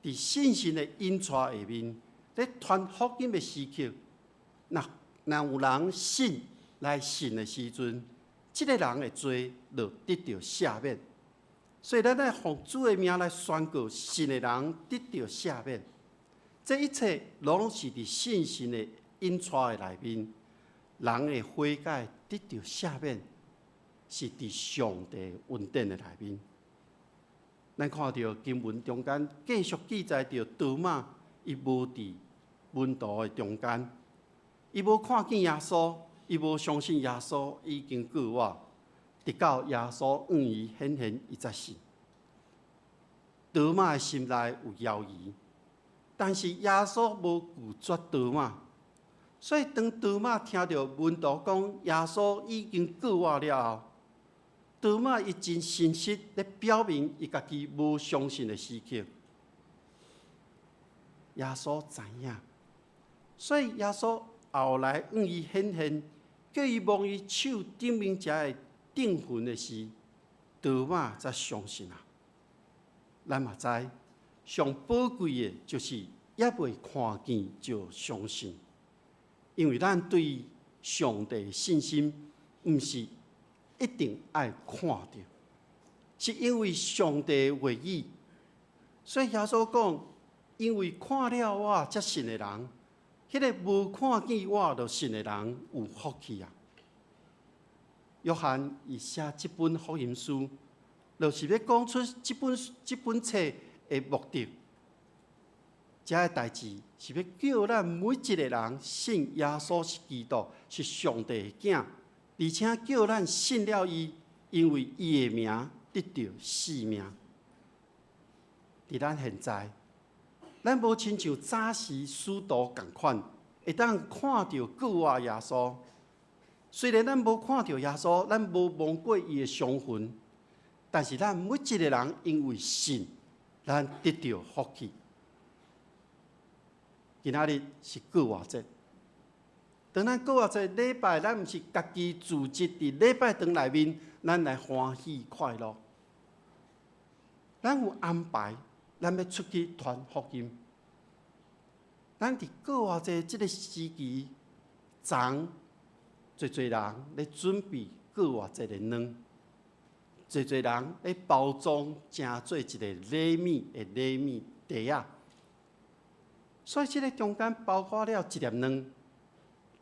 佇信心的引帶下面，咧傳福音的時刻，若若有人信來信的時陣，這个人的罪就得著赦免。所以咱愛奉主的名來宣告，信的人得著赦免。這一切攏是佇信心的引帶的內面，人的悔改得著赦免，是佇上帝恩典的內面。咱看著經文中間繼續記載著多馬，伊無佇門徒的中間，伊無看見耶穌，伊無相信耶穌已經復活，直到耶穌向伊顯現，伊才信。多馬的心內有猶疑，但是耶穌無拒絕多馬，所以當多馬聽著門徒講耶穌已經復活了後，多馬伊真誠實咧表明伊家己無相信的時刻，耶穌知影，所以耶穌後來向伊顯現，叫伊摸伊手頂面遮的釘痕的時，多馬才相信啊。咱嘛知，上寶貴的就是猶未看見就相信，因為咱對上帝的信心，毋是一定愛看著，是因為上帝的話語。所以耶穌講，因為看了我才信的人，彼個無看見我就信的人有福氣啊！約翰伊寫這本福音書，就是欲講出這本冊的目的。這个代誌是欲叫咱每一個人信耶穌是基督，是上帝的囝，而且叫咱信了伊，因為伊的名得著生命。佇咱現在，咱無親像早時使徒仝款，會當看著復活耶穌。雖然咱無看著耶穌，咱無摸過伊的傷痕，但是咱每一個人因為信，咱得著福氣。今仔日是復活節，當咱復活節禮拜，咱毋是家己組織佇禮拜堂內面，咱來歡喜快樂。咱有安排，咱欲出去傳福音。咱佇復活節這个時期，昨濟濟人咧準備復活節的卵，濟濟人咧包裝成做一个禮物的禮物袋仔。所以這个中間包括了一粒卵、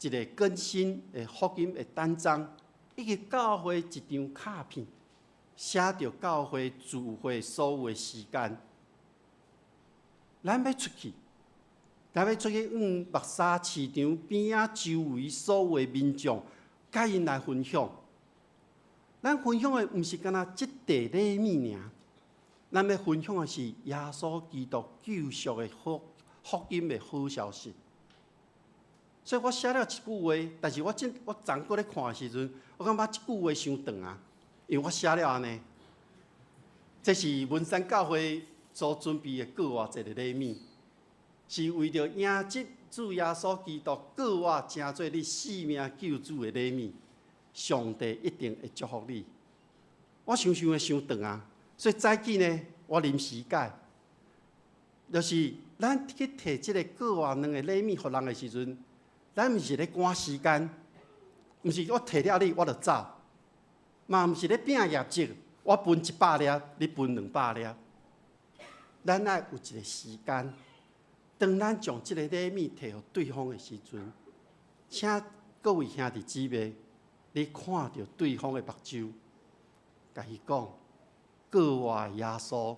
一个更新的福音的單張，以及教會一張卡片，寫著教會聚會所有的時間。咱欲出去，咱欲出去向木柵市場邊仔周圍所有的民眾，佮𪜶來分享。咱分享的毋是干焦這塊禮物爾，咱欲分享的是耶穌基督救贖的福音的好消息。所以我寫了一句話，但是我昨閣咧看的時陣，我感覺這句話傷長啊，因為我寫了按呢。這是文山教會所準備的復活節的禮物，是為著迎接主耶穌基督復活成做你生命救主的禮物。上帝一定會祝福你。我想想會傷長啊，所以早起呢，我臨時改，就是咱咱去提這个閣外兩个禮物予人的時陣，咱毋是咧趕時間，毋是我提了你我就走，嘛毋是咧拼業績，我分100粒，你分200粒。咱愛有一个時間，當咱將這个禮物提予對方的時陣，請各位兄弟姊妹，你看著對方的目睭，共伊講，閣活的耶穌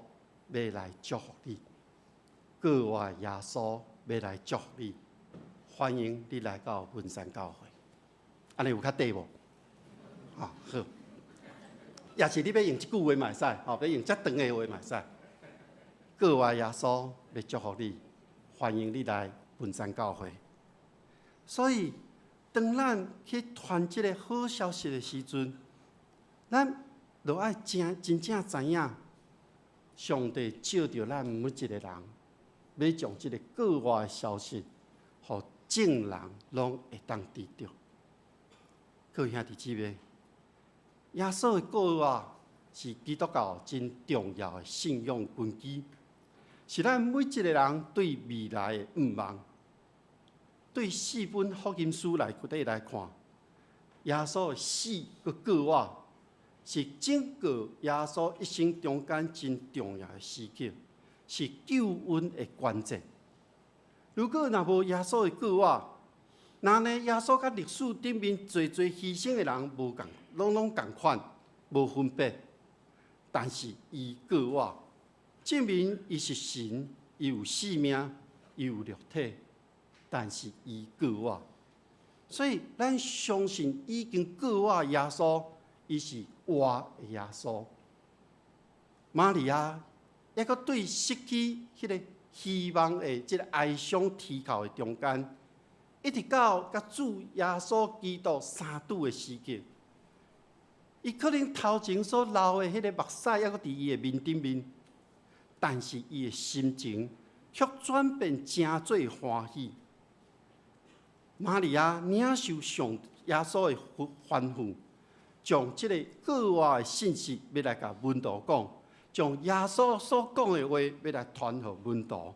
欲來祝福你，閣活的耶穌欲來祝福你，歡迎你來到文山教會。按呢有較短無？啊好，抑是你欲用這句話嘛會使，吼，欲用遮長的話嘛會使。閣活耶穌欲祝福你，歡迎你來文山教會。所以，當咱去傳這个好消息的時陣，咱就愛真真正知影，上帝召著咱每一个人，欲將這个閣活的消息，予眾人攏會當知著。各位兄弟姊妹，耶穌的復活是基督教真重要的信仰根基，是咱每一個人對未來的向望。對四本福音書內底來看，耶穌的死閣復活是整個耶穌一生中間真重要的時刻，是救恩的關鍵。如果若無耶穌的復活，那呢耶穌佮歷史頂面濟濟犧牲的人無仝，攏攏仝款，無分別。但是伊復活，證明伊是神，伊有生命，伊有肉體。但是伊復活，所以咱相信已經復活耶穌，伊是活的耶穌。瑪利亞抑閣對失去彼个希望的這个哀傷啼哭的中間，一直到佮主耶穌基督相拄的時刻，伊可能頭前所流的彼个目屎抑閣佇伊的面頂面，但是伊的心情卻轉變成做歡喜。瑪利亞領受上耶穌的吩咐，將這个復活的信息欲來共門徒講，將耶穌所講的話欲來傳予門徒。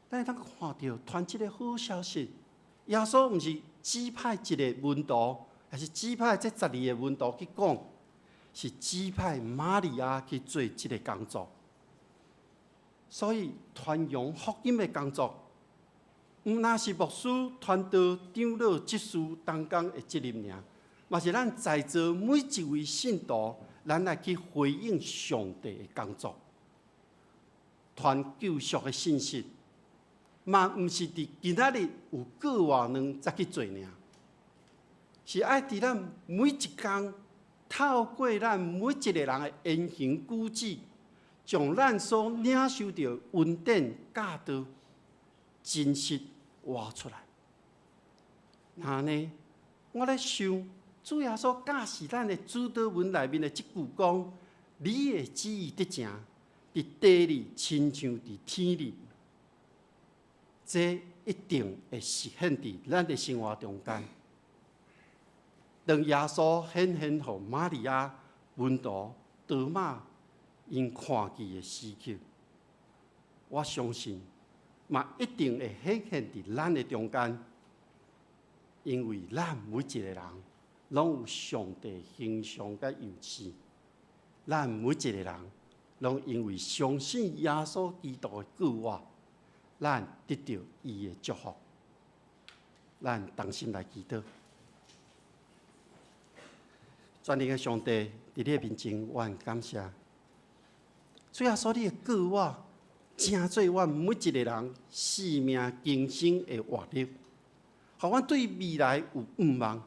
咱會當看著傳這个好消息，耶穌毋是指派一个門徒，抑是指派這12个門徒去講，是指派瑪利亞去做這个工作。所以傳揚福音的工作，毋但是牧師、傳道、長老、執事同工的責任爾，嘛是咱在座每一位信徒，咱來去回應上帝的工作，傳救贖的信息，嘛毋是佇今仔日有閣活卵才去做爾，是愛佇咱每一工，透過咱每一個人的言行舉止，將咱所領受著恩典教導真實活出來。那呢，我咧想，主耶穌教示咱的主禱文內面的這句講：你的旨意得成，佇地裡親像佇天裡。這一定會實現佇咱的生活中間。當耶穌顯現予瑪利亞、門徒、多馬𪜶看見的時刻，我相信嘛一定會顯現佇咱的中間，因為咱每一個人攏有上帝形象佮樣式，咱每一個人攏因為相信耶穌基督的復活，咱得著伊的祝福。咱同心來祈禱。全能的上帝，佇你的面前，我很感謝。主耶穌，你的復活，成做阮每一個人生命更新的活力，予阮對未來有向望，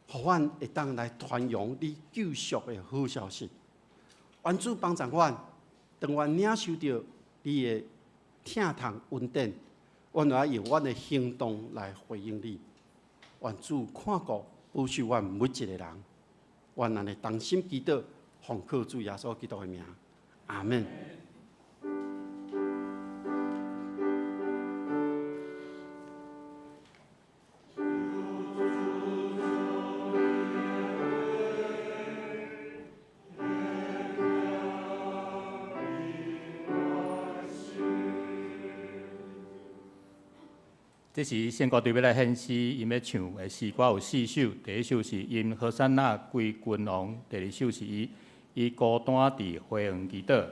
予阮會當來傳揚你救贖的好消息。願主幫助阮，當阮領受著你的疼痛恩典，阮會用阮的行動來回應你。願主看顧保守阮每一個人，阮按呢同心祈禱，奉靠主耶穌基督的名，阿們。這時聖歌隊欲來獻詩，𪜶欲唱的詩歌有四首。第一首是因和散那歸君王，第二首是伊伊孤單佇花園祈禱，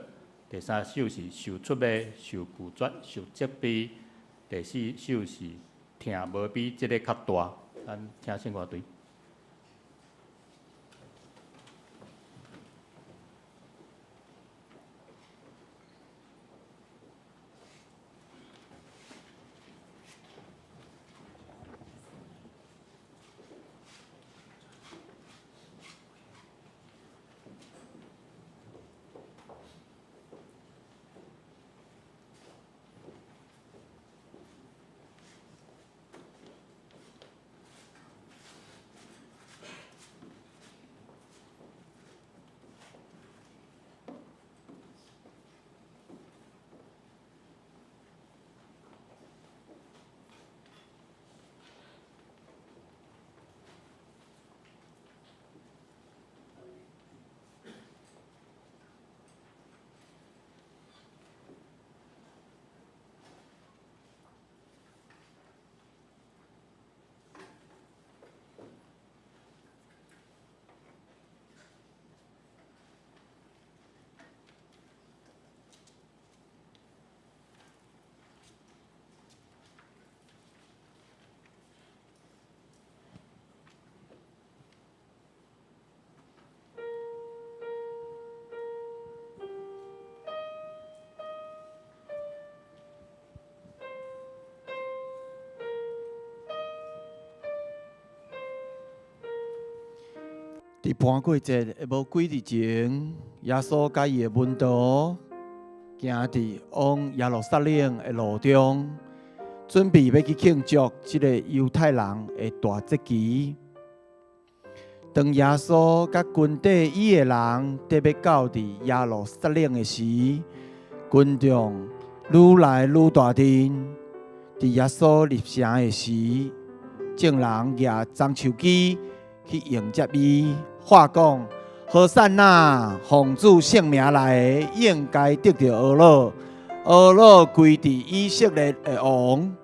第三首是受出賣、受拒絕、受責備，第四首是疼無比這个較大。咱請聖歌隊。佇盤過節的無幾日前，耶穌佮伊的門徒行佇往耶路撒冷的路中，準備欲去慶祝這个猶太人的大節期。當耶穌佮跟綴伊的人得欲到佇耶路撒冷的時，群眾愈來愈大陣。佇耶穌入城的時，眾人舉棕樹枝去迎接伊，話講：和散那，奉主聖名來的，應該得著呵咾，呵咾歸佇以色列的王。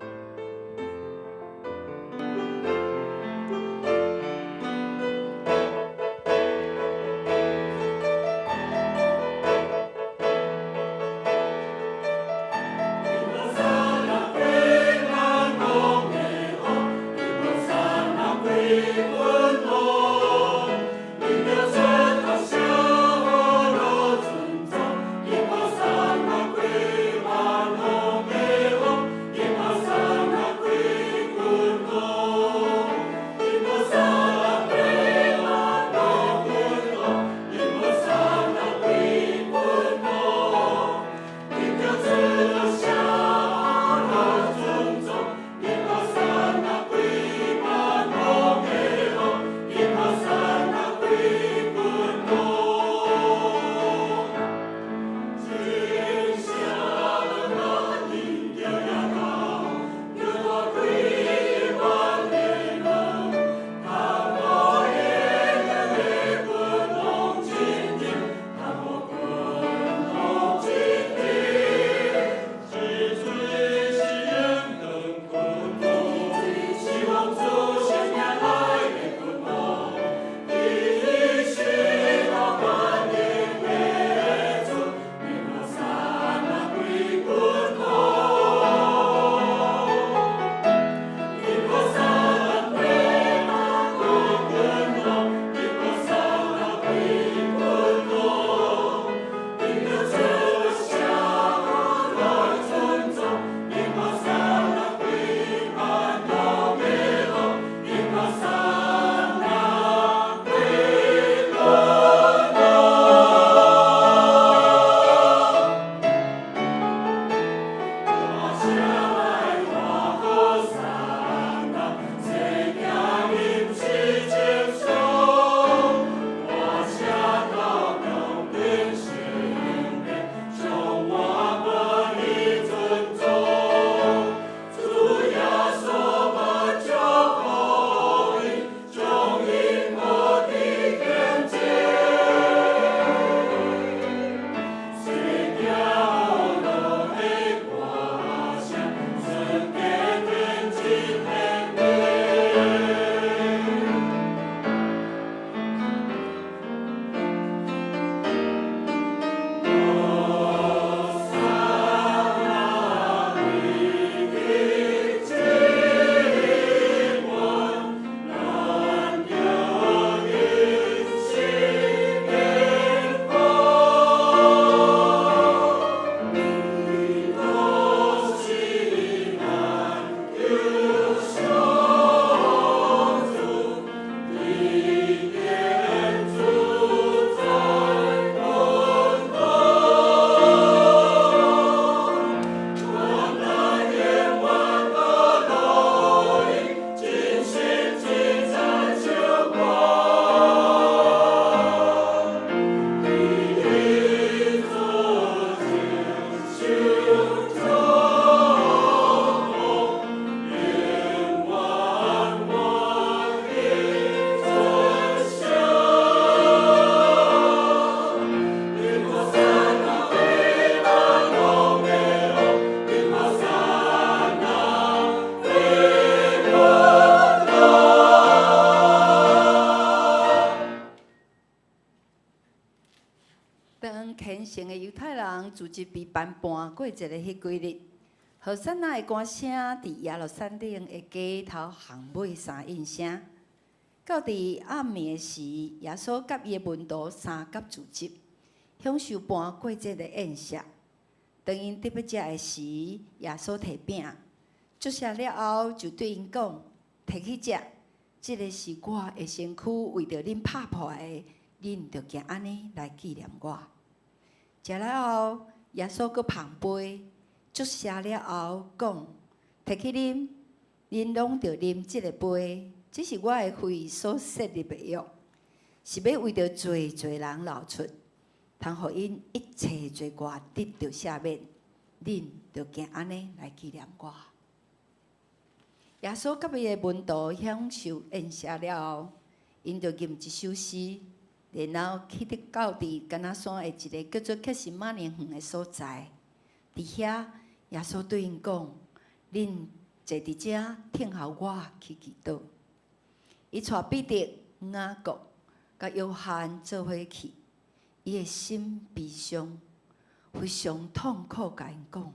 住集被辦盤過節的彼幾日，和散那的歌聲佇耶路撒冷的街頭巷尾三應聲。到佇暗暝的時，耶穌佮伊的門徒三佮聚集，享受盤過節的宴席。當𪜶得欲食的時，耶穌提餅，祝謝了後，就對𪜶講：提去食，這个是我的身軀，為著恁拍破的，恁著行按呢來紀念我。食了後，耶穌閣捧杯，祝謝了後，講：提去啉，恁攏著啉這个杯，這是我的血所設立的約，是欲為著濟濟人流出，通予𪜶一切罪過得著赦免。恁著行按呢來紀念我。耶穌佮伊的門徒享受宴席了後，𪜶就吟一首詩，然後去得到佇橄欖山的一个叫做客西馬尼園的所在。佇遐，耶穌對𪜶講：恁坐佇遮，聽候我去祈禱。伊帶彼得、雅各、佮約翰做伙去，伊的心悲傷，非常痛苦，共𪜶講：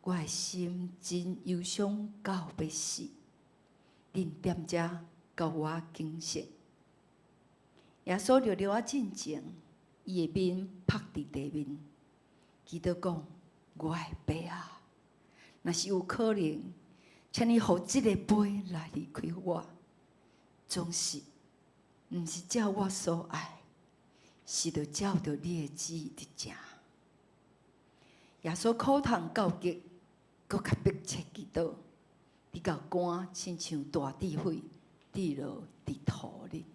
我的心真憂傷到欲死，恁踮遮共我警醒。耶穌著著仔進前，伊的面曝佇地面，祈禱講：我的爸啊，若是有可能，請你予這个杯來離開我。總是，毋是照我所愛，是著照著你的旨意佇成。耶穌苦痛到極，閣較迫切祈禱，直到汗親像大滴血滴落佇塗裡。我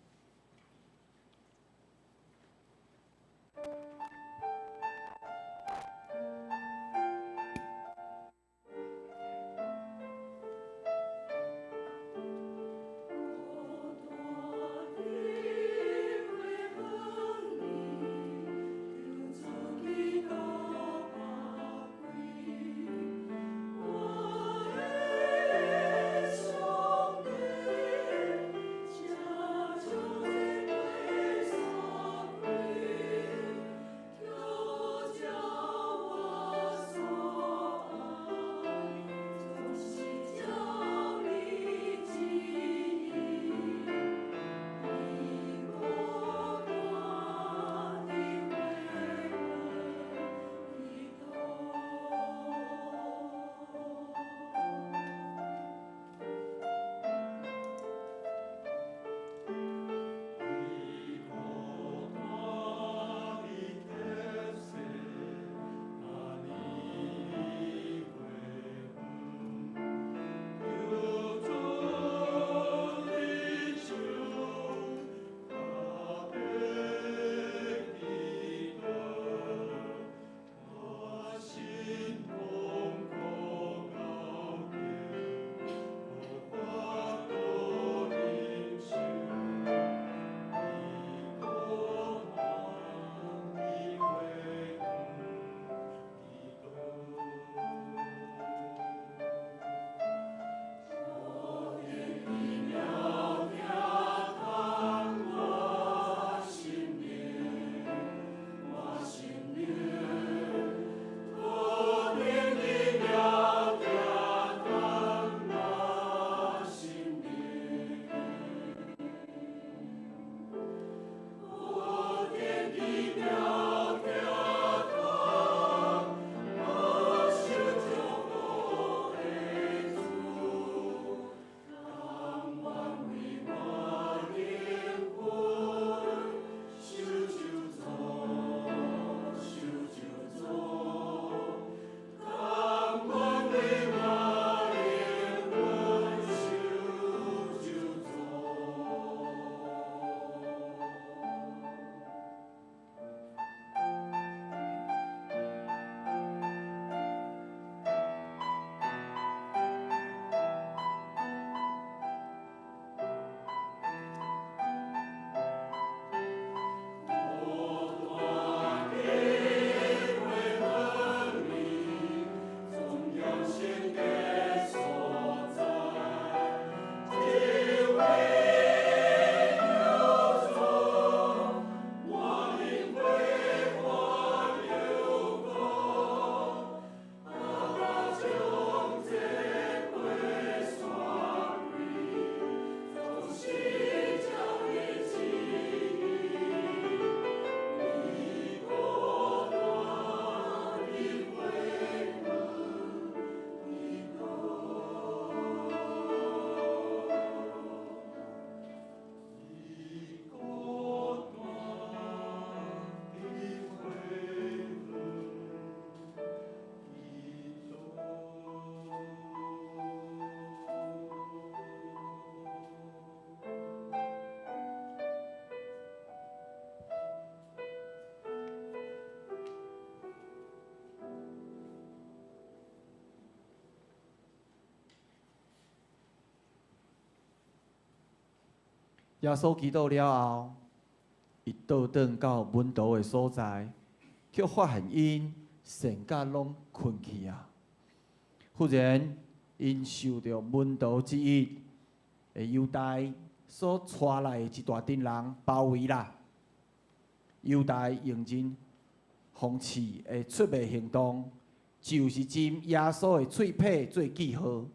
耶穌祈禱了後，伊倒轉到門徒的所在，卻發現𪜶睡甲攏睏去啊！忽然，𪜶受著門徒之一的猶大所帶來的一大陣人包圍啦。猶大用真諷刺的出賣行動，就是斟耶穌的喙皮做記號，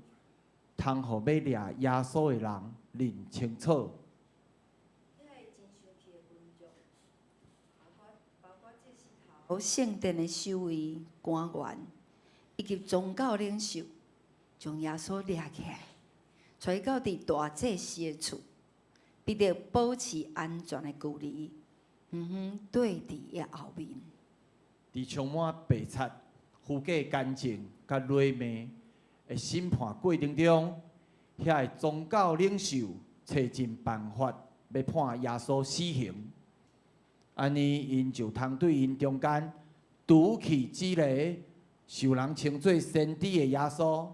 通予欲掠耶穌的人認清楚。遐个真生氣的群眾，包括祭司頭、聖殿的守衛官員，以及宗教領袖，將耶穌掠起來，帶到佇大祭司的厝，彼得保持安全的距離，遠遠對佇伊後面。佇充滿白賊、虛假見證佮禮命的審判過程中，遐个宗教領袖揣盡辦法欲判耶穌死刑。按呢，𪜶就通對𪜶中間拄去這个受人稱做先知的耶穌，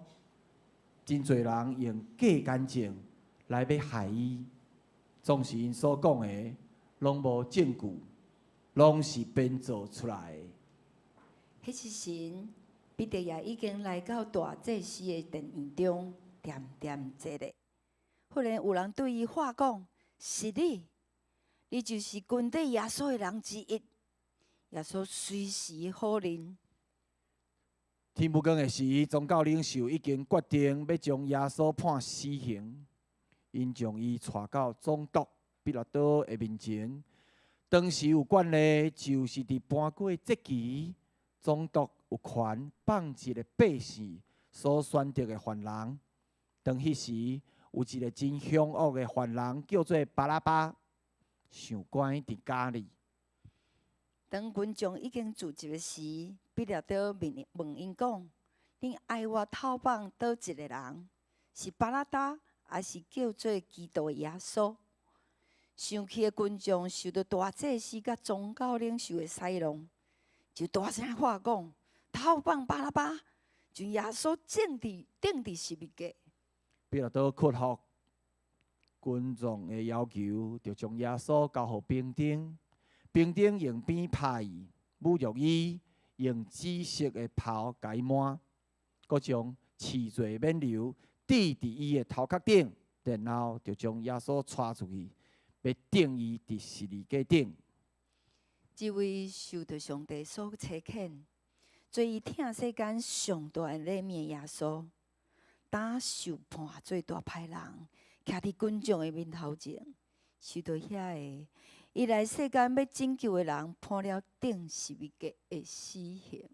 真濟人用假見證來欲害伊，總是𪜶所講的攏無證據，攏是編造出來的。彼時陣，彼得也已經來到大祭司的殿院中，恬恬坐咧。忽然有人對伊話講：是你，你就是跟綴耶穌的人之一。耶穌隨時否認。天欲光的時，宗教領袖已經決定欲將耶穌判死刑，𪜶將伊帶到總督彼拉多的面前。當時有慣例，就是佇搬過節期，總督有權放一个百姓所選擇的犯人。當彼時有一个真兇惡的犯人，叫做巴拉巴，受關佇監裡。當群眾已經聚集的時，彼拉多問問𪜶講：恁愛我透放佗一个人？是巴拉巴，抑是叫做基督的耶穌？生氣的群眾受著大祭司佮宗教領袖的使弄，就大聲喊講：透放巴拉巴，將耶穌釘佇十字架。彼拉多屈服群眾的要求，就將耶穌交予兵丁。兵丁用鞭拍伊，侮辱伊，用紫色的袍共伊抹，閣將刺罪免流釘佇伊的頭殼頂，然後就將耶穌帶出去，欲釘伊佇十字架頂。這位受著上帝所差遣，做伊疼世間上大的禮物的耶穌，當受判做大歹人，徛佇群眾的面頭前，受著遐个伊來世間欲拯救的人判了釘十字架的死刑。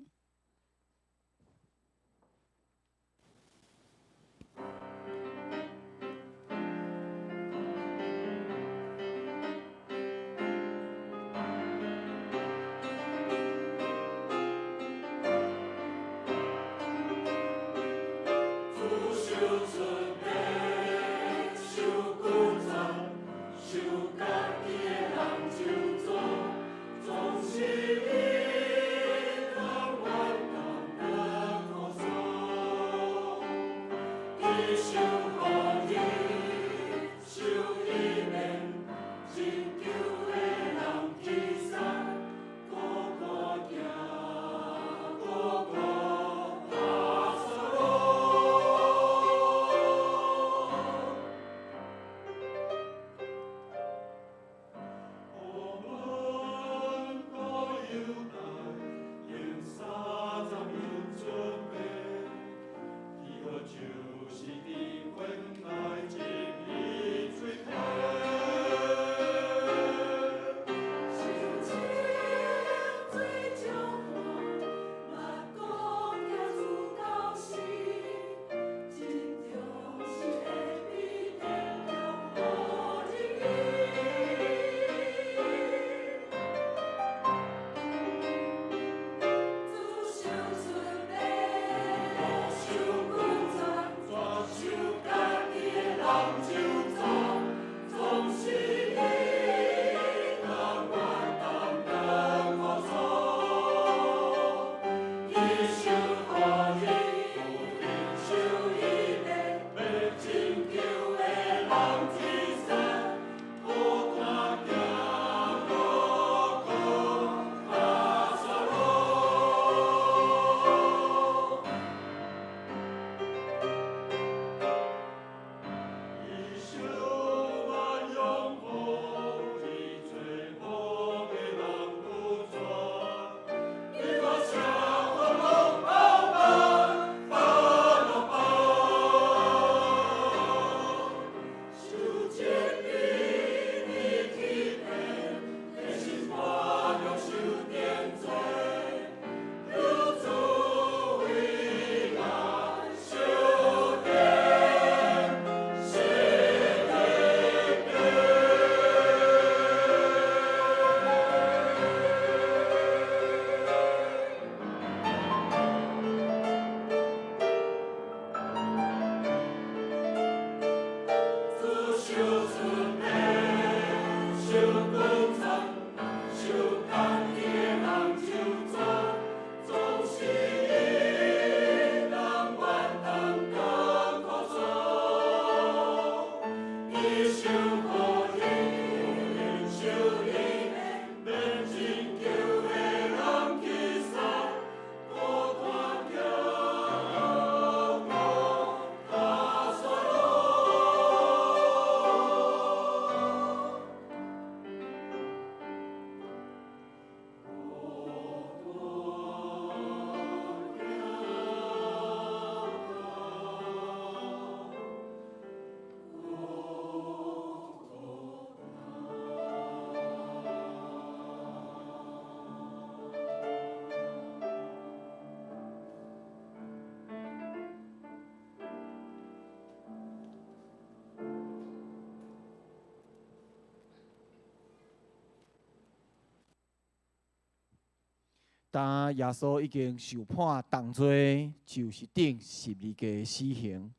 當耶穌已經受判重罪，就是釘十字架的死刑。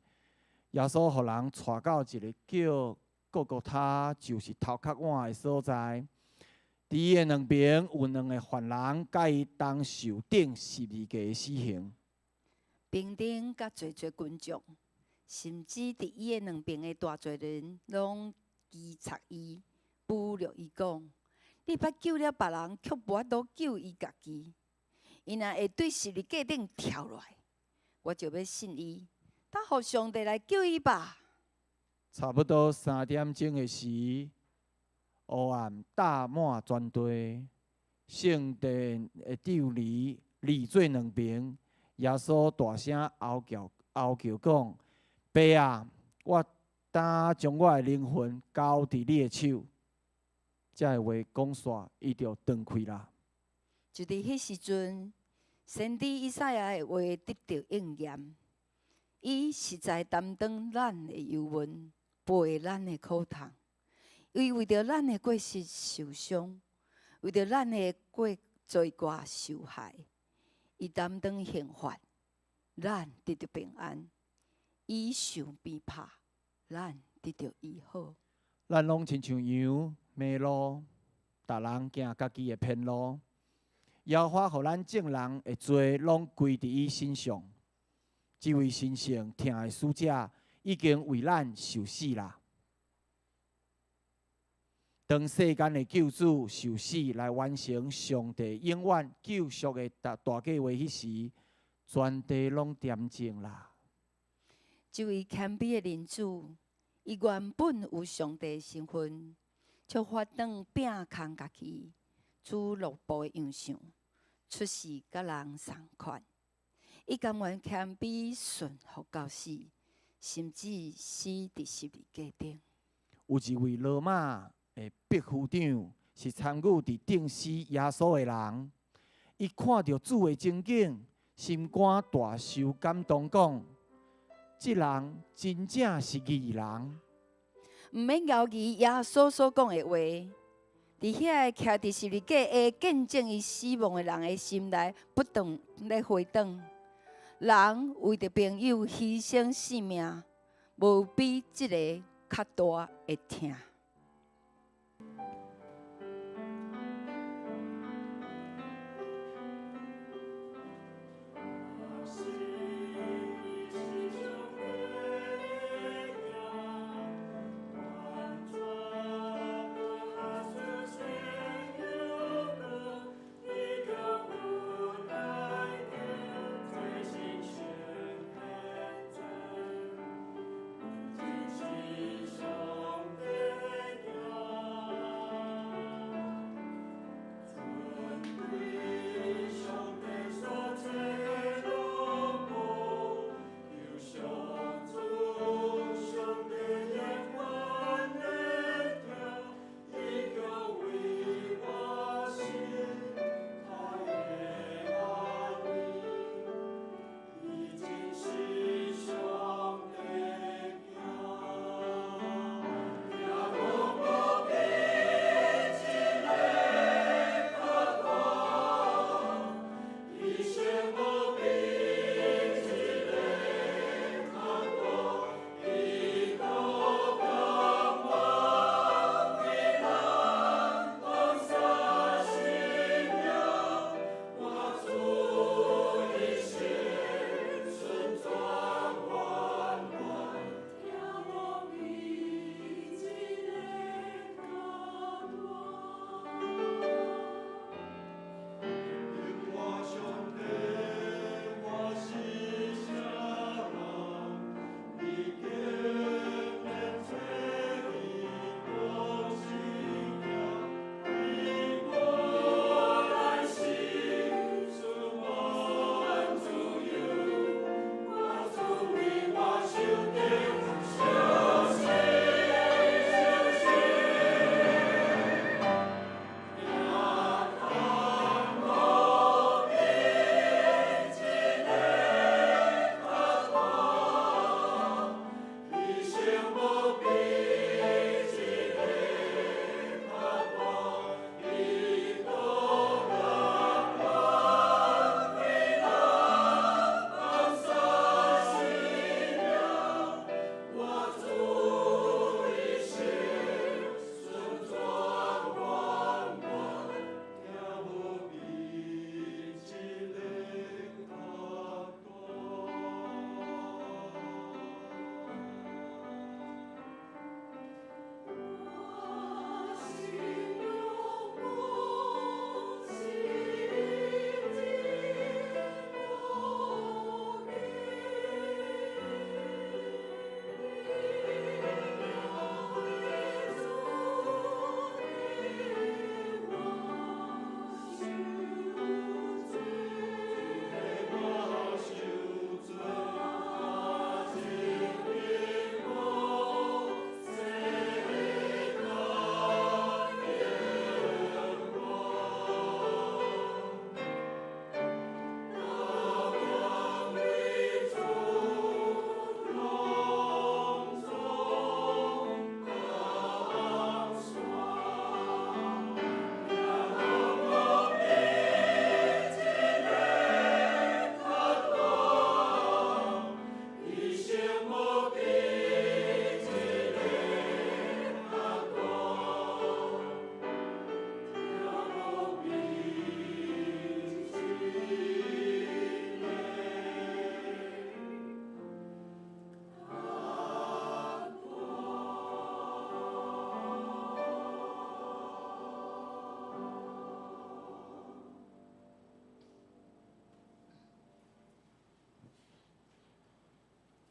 耶穌予人帶到一个叫各各他，就是頭殼碗的所在。佇伊的兩爿有兩个犯人，佮伊同受釘十字架的死刑。兵丁佮濟濟群眾，甚至佇伊的兩爿的大濟人，攏譏誑伊、侮辱伊講：你捌救了別人，卻無法度救伊家己。伊若會對十字架頂跳落來，我就欲信伊。等予上帝來救伊吧。差不多3點鐘的時，黑暗罩滿全地，聖殿的帳籬離做兩爿。耶穌大聲嚎叫，嚎叫講：爸啊，我今將我的靈魂交佇你的手。這个話講煞，伊就斷氣啦。就佇彼時陣，先知以賽亞的話得著應驗。伊實在擔當咱的憂悶，背咱的苦痛。伊為著咱的過失受傷，為著咱的過罪過受害。伊擔當刑罰，咱得著平安；伊受鞭拍，咱得著醫好。咱攏親像羊迷路，逐人行家己的偏路。耶和華予咱眾人的罪攏歸佇伊身上。這位神聖疼的使者已經為咱受死啦。當世間的救主受死來完成上帝永遠救贖的大計劃彼時，全地攏恬靜啦。這位謙卑的人子，伊原本有上帝的身份，卻發轉摒空家己，取奴僕的樣相，出世佮人仝款。伊甘願謙卑順服到死，甚至死佇十字架頂。有一位羅馬的百夫長是參與佇釘死耶穌的人，伊看著主的情景，心肝大受感動，講：這人真正是義人。毋免猶疑耶穌所講的話，佇遐个徛佇十字架下見證伊死亡的人的心內不斷咧回盪。人為著朋友犧牲性命，無比這个較大的疼。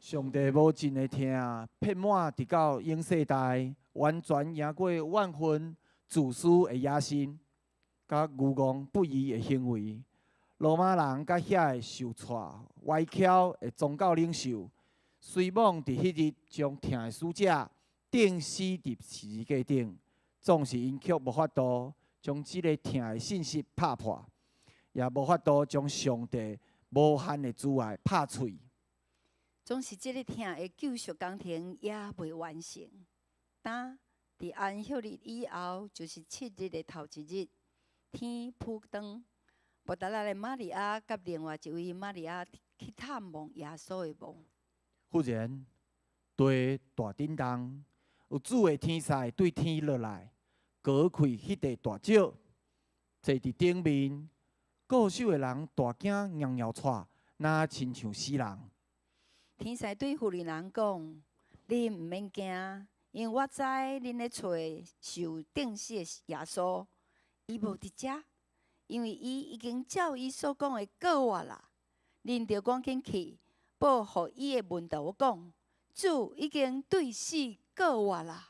上帝無盡的疼，遍滿直到永世代，完全贏過怨恨、自私的野心，佮愚戇不義的行為。羅馬人佮遐个受挫歪曲的宗教領袖，雖罔佇彼日將疼的使者釘死佇十字架頂，總是𪜶卻無法度將這个疼的信息拍破，也無法度將上帝無限的慈愛拍碎。總是這个疼的救贖工程猶未完成。當佇安息日以後，就是7日的頭一日，天曝光，抹大拉的瑪利亞佮另外一位瑪利亞去探望耶穌的墓。忽然，地大震動，有主的天使對天落來，割開彼塊大石，坐佇頂面。顧守的人大驚，搖搖掣，若親像死人。天使對婦人人講：恁毋免驚，因為我知恁咧揣受釘死的耶穌，伊無佇遮，因為伊已經照伊所講的復活啦。恁著趕緊去報予伊的門徒講，主已經對死復活啦。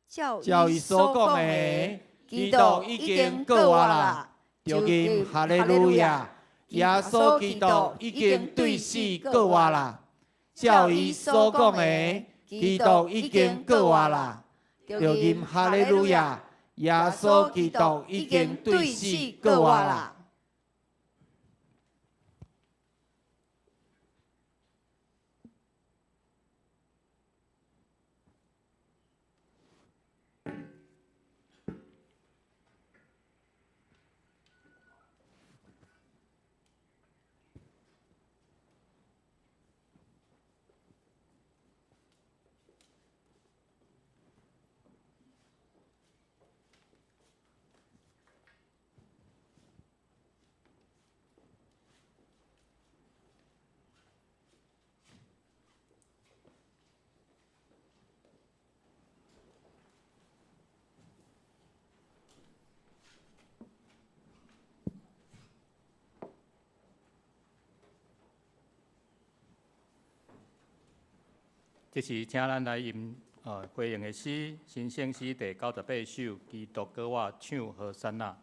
照照伊所講的，基督已經復活啦。著吟哈利路亞，耶穌基督已經對死復活啦。照伊所講的，基督已經復活啦。著吟哈利路亞，耶穌基督已經對死復活啦。這時，請咱來吟回應的詩，新聖詩第98首，基督閣我唱和散那。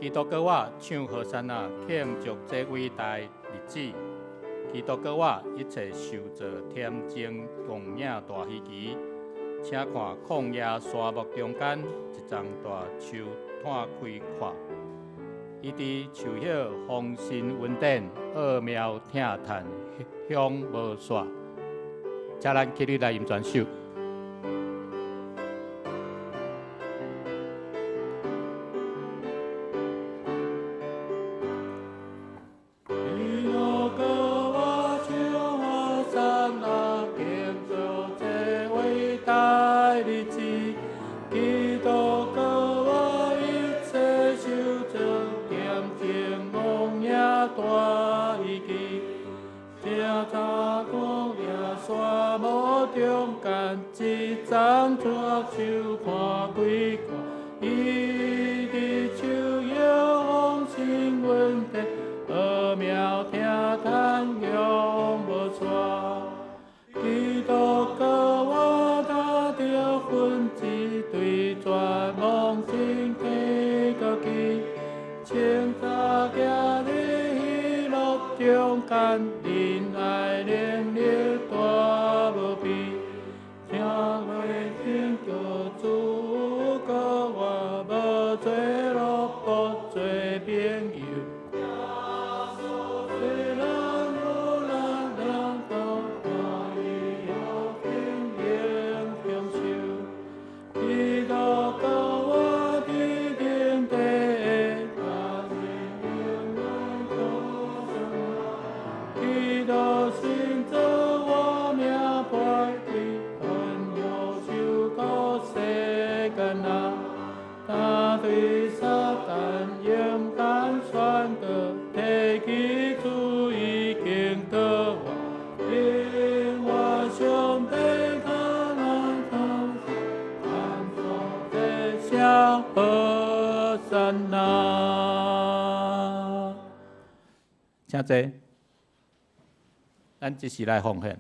基督閣我唱和散那，慶祝這偉大日子。基督閣我一切受造恬靜共影大喜期，請看曠野沙漠中間一叢大樹湠開闊。伊佇樹葉豐盛恩典，奧妙疼嘆享無煞。請咱起立來吟全首。對撒旦勇敢。請坐。咱這時來奉獻。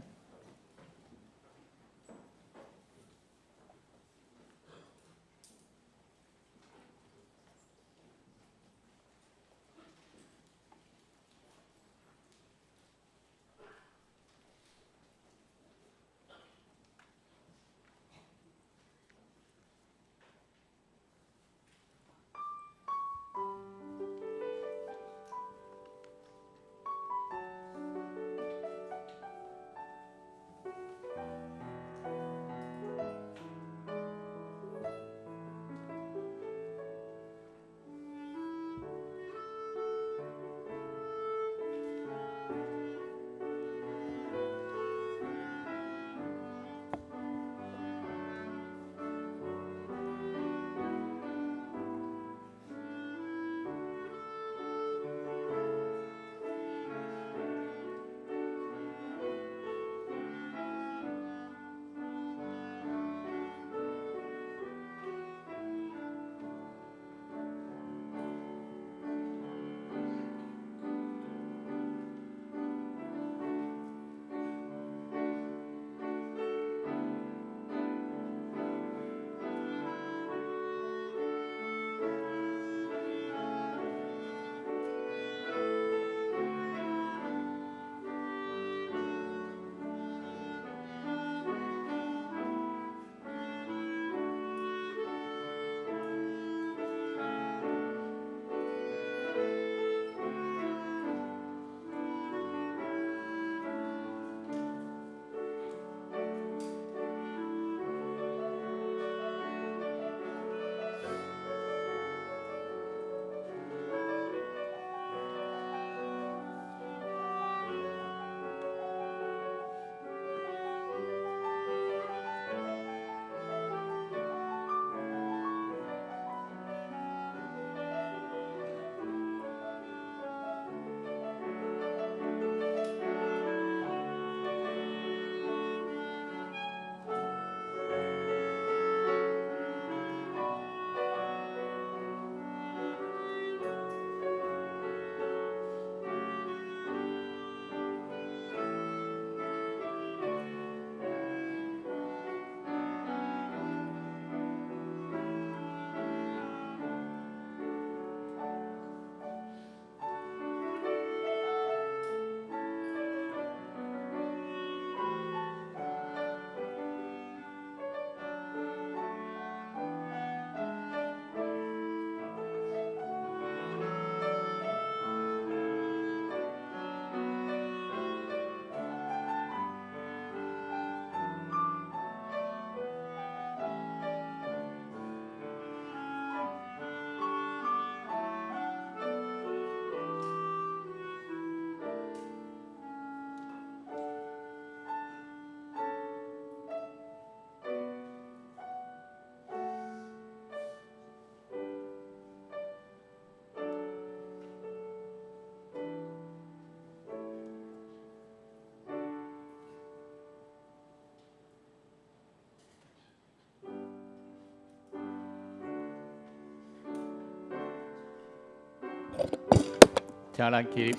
請咱起立。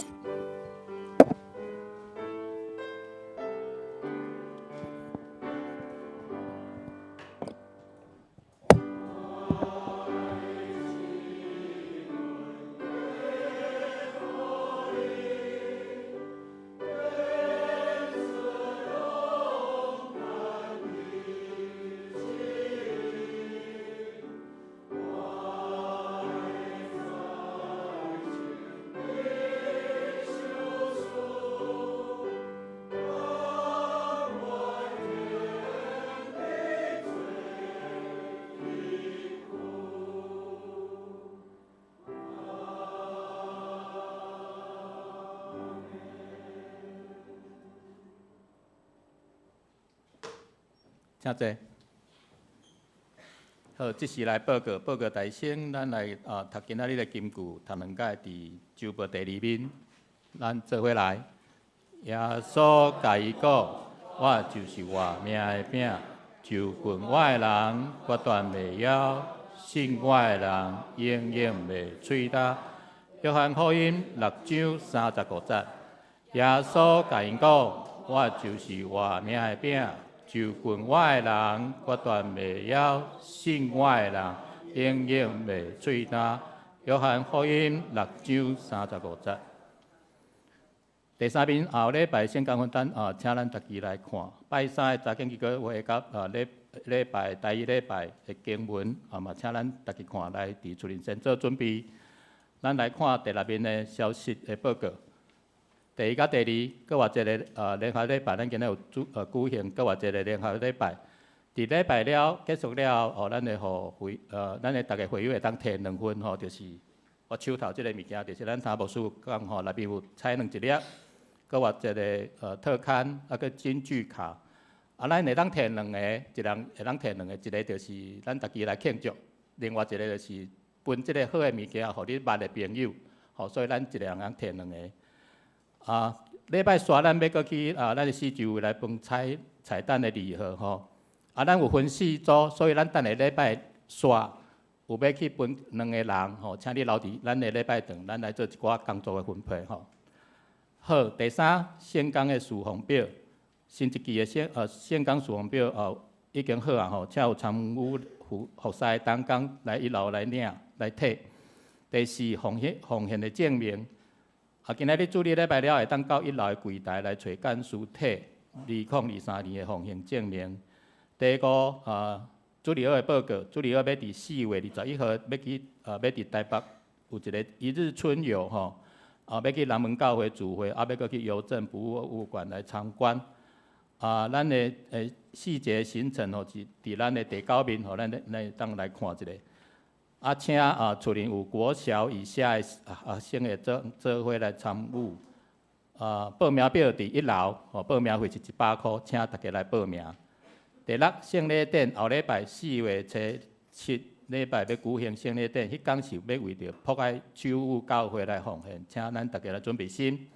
請坐。好，這時來報告，報告大先，咱來啊讀今仔日的金句，讀兩擺佇周報第二面，咱做伙來。耶穌共伊講：我就是活命的餅，就近我的人決斷袂枵，信我的人永遠袂喙焦。約翰福音六章三十五節，耶穌共𪜶講：我就是活命的餅，就近我的人，決斷袂枵；信我的人，永遠袂喙焦。約翰福音六章三十五節。第三面後禮拜聖工分單啊，請咱逐家來看。拜三的查經祈禱會佮禮禮拜第一禮拜的經文啊嘛，請咱逐家看來佇厝裡先做準備。咱來看第六面的消息的報告。第一佮第二，閣有一个聯合禮拜，咱今仔有主舉行，閣有一个聯合禮拜。佇禮拜了結束了後，咱會予會咱的逐个會友會當提兩份吼，就是我手頭這个物件，就是咱頭牧師講吼，內面有彩卵一粒，閣有一个特刊，啊閣金句卡。啊，咱會當提兩个，一人會當提兩个，一个就是咱逐家來慶祝，另外一个就是分這个好的物件，予你捌的朋友，吼，所以咱一个人通提兩个。啊，禮拜紲咱欲閣去啊，咱的四周圍來分彩彩蛋的禮盒吼。啊，咱有分四組，所以咱等下禮拜紲有欲去分兩個人吼，請你留佇咱的禮拜堂，咱來做一寡工作的分配吼。好，第三，聖工的事奉表，新一期的聖工事奉表已經好啊吼，請有參與服侍的同工來一樓來領來提。第四，奉獻的證明。啊，今仔日主日禮拜了，會當到一樓的櫃台來揣幹事提2023年的奉獻證明。第五，啊，主日學的報告，主日學欲佇4月21號欲去，欲佇台北有一个一日春遊吼，啊，欲去南門教會聚會，啊，欲閣去郵政博物館來參觀。啊，咱的細節行程吼是佇咱的第九面，予咱咱會當來看一下。啊，請啊，厝裡有國小以下的學生會做做伙來參與。啊，報名表佇一樓，吼，報名費是100箍，請大家來報名。第六，聖禮典後禮拜4月初7禮拜欲舉行聖禮典，彼工是欲為著博愛手語教會來奉獻，請咱大家來準備心。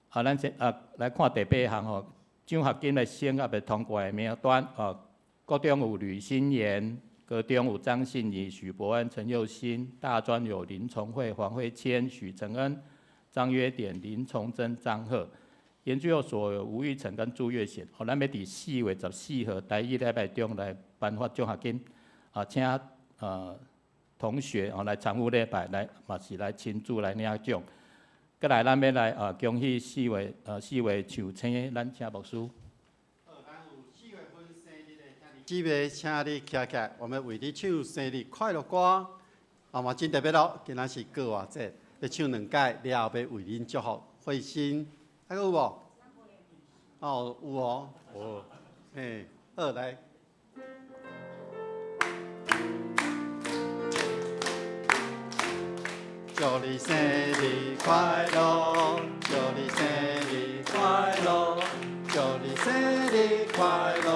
啊，咱先啊來看第八項吼，獎學金的審核通過的名單哦，國中有呂新妍，高中有張信儀、許伯安、陳佑新，大專有林崇慧、黃慧謙、許承恩、張約典、林崇珍、張赫。研究所有吳玉成跟朱月賢，予咱欲佇4月14號台語禮拜中來頒發獎學金，啊，請同學哦來參與禮拜，來嘛是來親自來領獎。閣來，咱欲來啊，恭喜四位壽星，咱請牧師。姊妹，請你徛起來，我們為你唱生日快樂歌，啊嘛真特別咯，今仔是過活節，欲唱兩擺了後，欲為恁祝福，慧心。還閣有無？哦，有哦。有。嘿，好來。祝你生日快樂，祝你生日快樂，祝你生日快樂，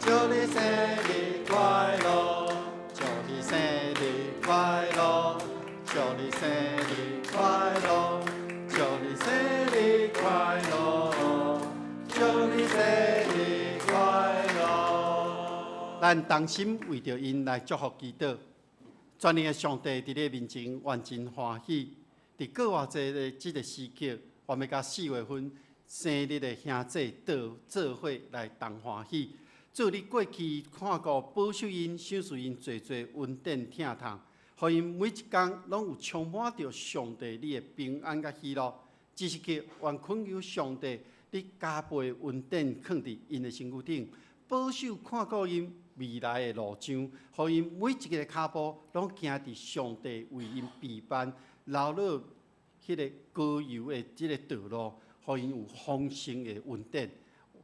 祝你生日快樂，祝你生日快樂，祝你生日快樂，祝你生日快樂，祝你生日快樂。咱同心為著𪜶來祝福祈禱。全能的上帝佇你面前，阮真歡喜。佇過活節的這个時刻，我欲佮四月份生日的兄弟做做伙來同歡喜。主，你過去看顧保守𪜶、賞賜𪜶濟濟恩典疼痛，予𪜶每一工攏有充滿著上帝你的平安佮喜樂。這時刻，願懇求上帝，你加倍恩典囥佇𪜶的身軀頂，保守看顧𪜶未來的路上，予𪜶每一个跤步攏行佇上帝為𪜶備辦流落彼个膏油的這个道路，予𪜶有豐盛的恩典，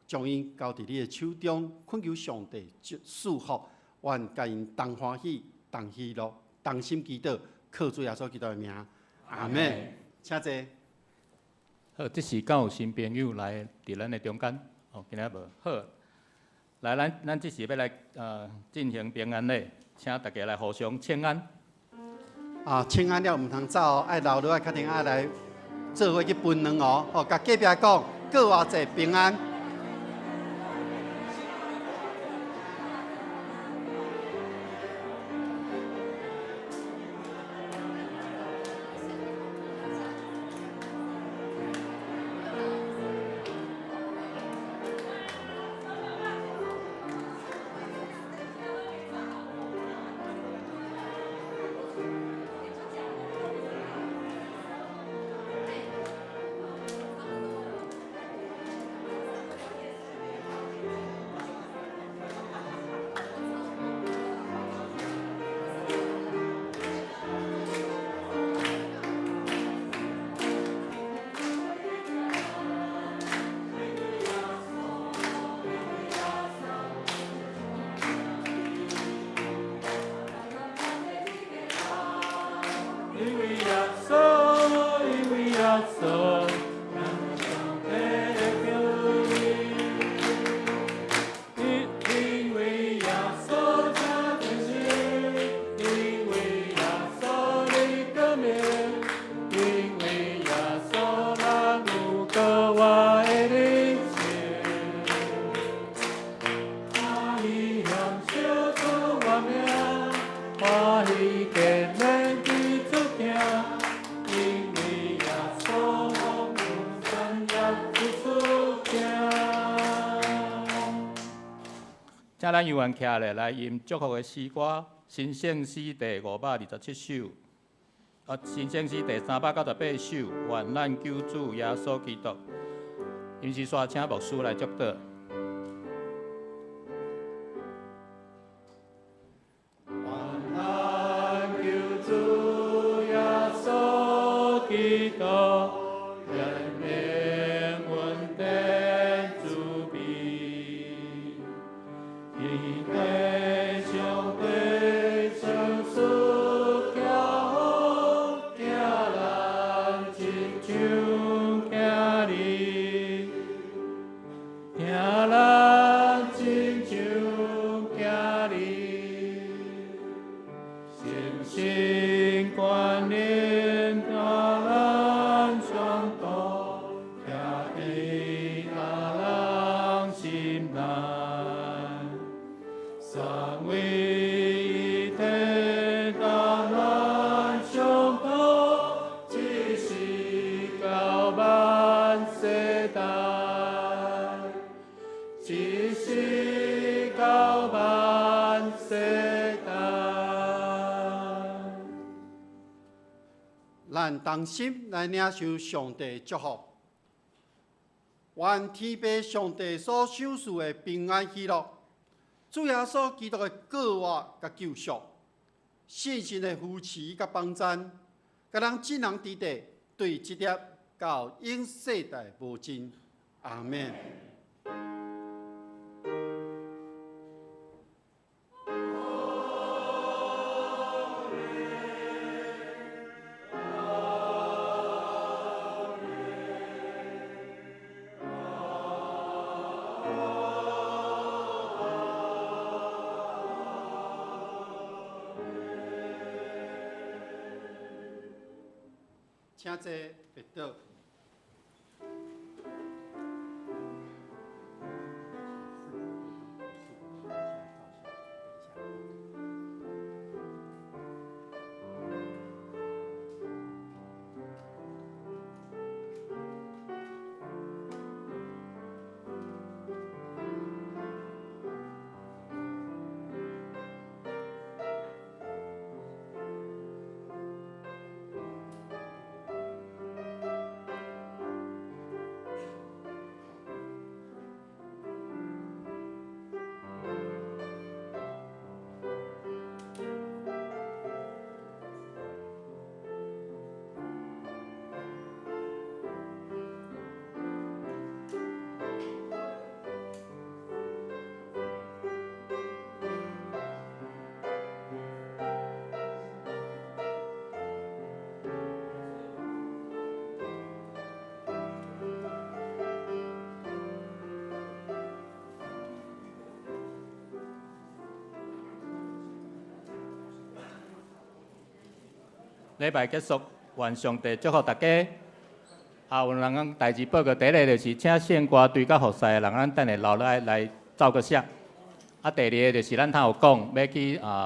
將𪜶交佇你的手中，懇求上帝賜福，願共𪜶同歡喜、同喜樂、同心祈禱，靠主耶穌基督的名，阿們。請坐。好，這時敢有新朋友來佇咱的中間？哦，今仔無。好，來，咱這時欲來進行平安禮，請大家來互相請安。啊，請安了毋通走哦，愛留落來，確定愛來做伙去分卵哦。好，共隔壁講，過活節平安。請咱猶原徛咧來吟祝福的詩歌，新聖詩第527首，啊，新聖詩第398首，願咱救主耶穌基督。吟詩煞請牧師來祝禱。願咱救主耶穌基督，憐憫恩典慈悲，天父上帝賞賜賜福，疼咱親像囝兒，疼咱親像囝兒，深深關念疼咱上途，徛佇阿人心內，三位一體疼咱上途，一世到萬世代，一世到萬世代。咱同心來領受上帝祝福，願天父上帝所賞賜的平安喜樂，主耶穌基督的過活佮救贖，聖神的扶持佮幫贊，佮咱眾人佇底對這粒到永世代無盡。阿們。請坐，別倒。禮拜結束，願上帝祝福大家。啊，有人講代誌報告，第一个就是請聖歌隊佮服侍的人，咱等下留來來奏個聲。啊，第二个就是咱頭有講欲去啊。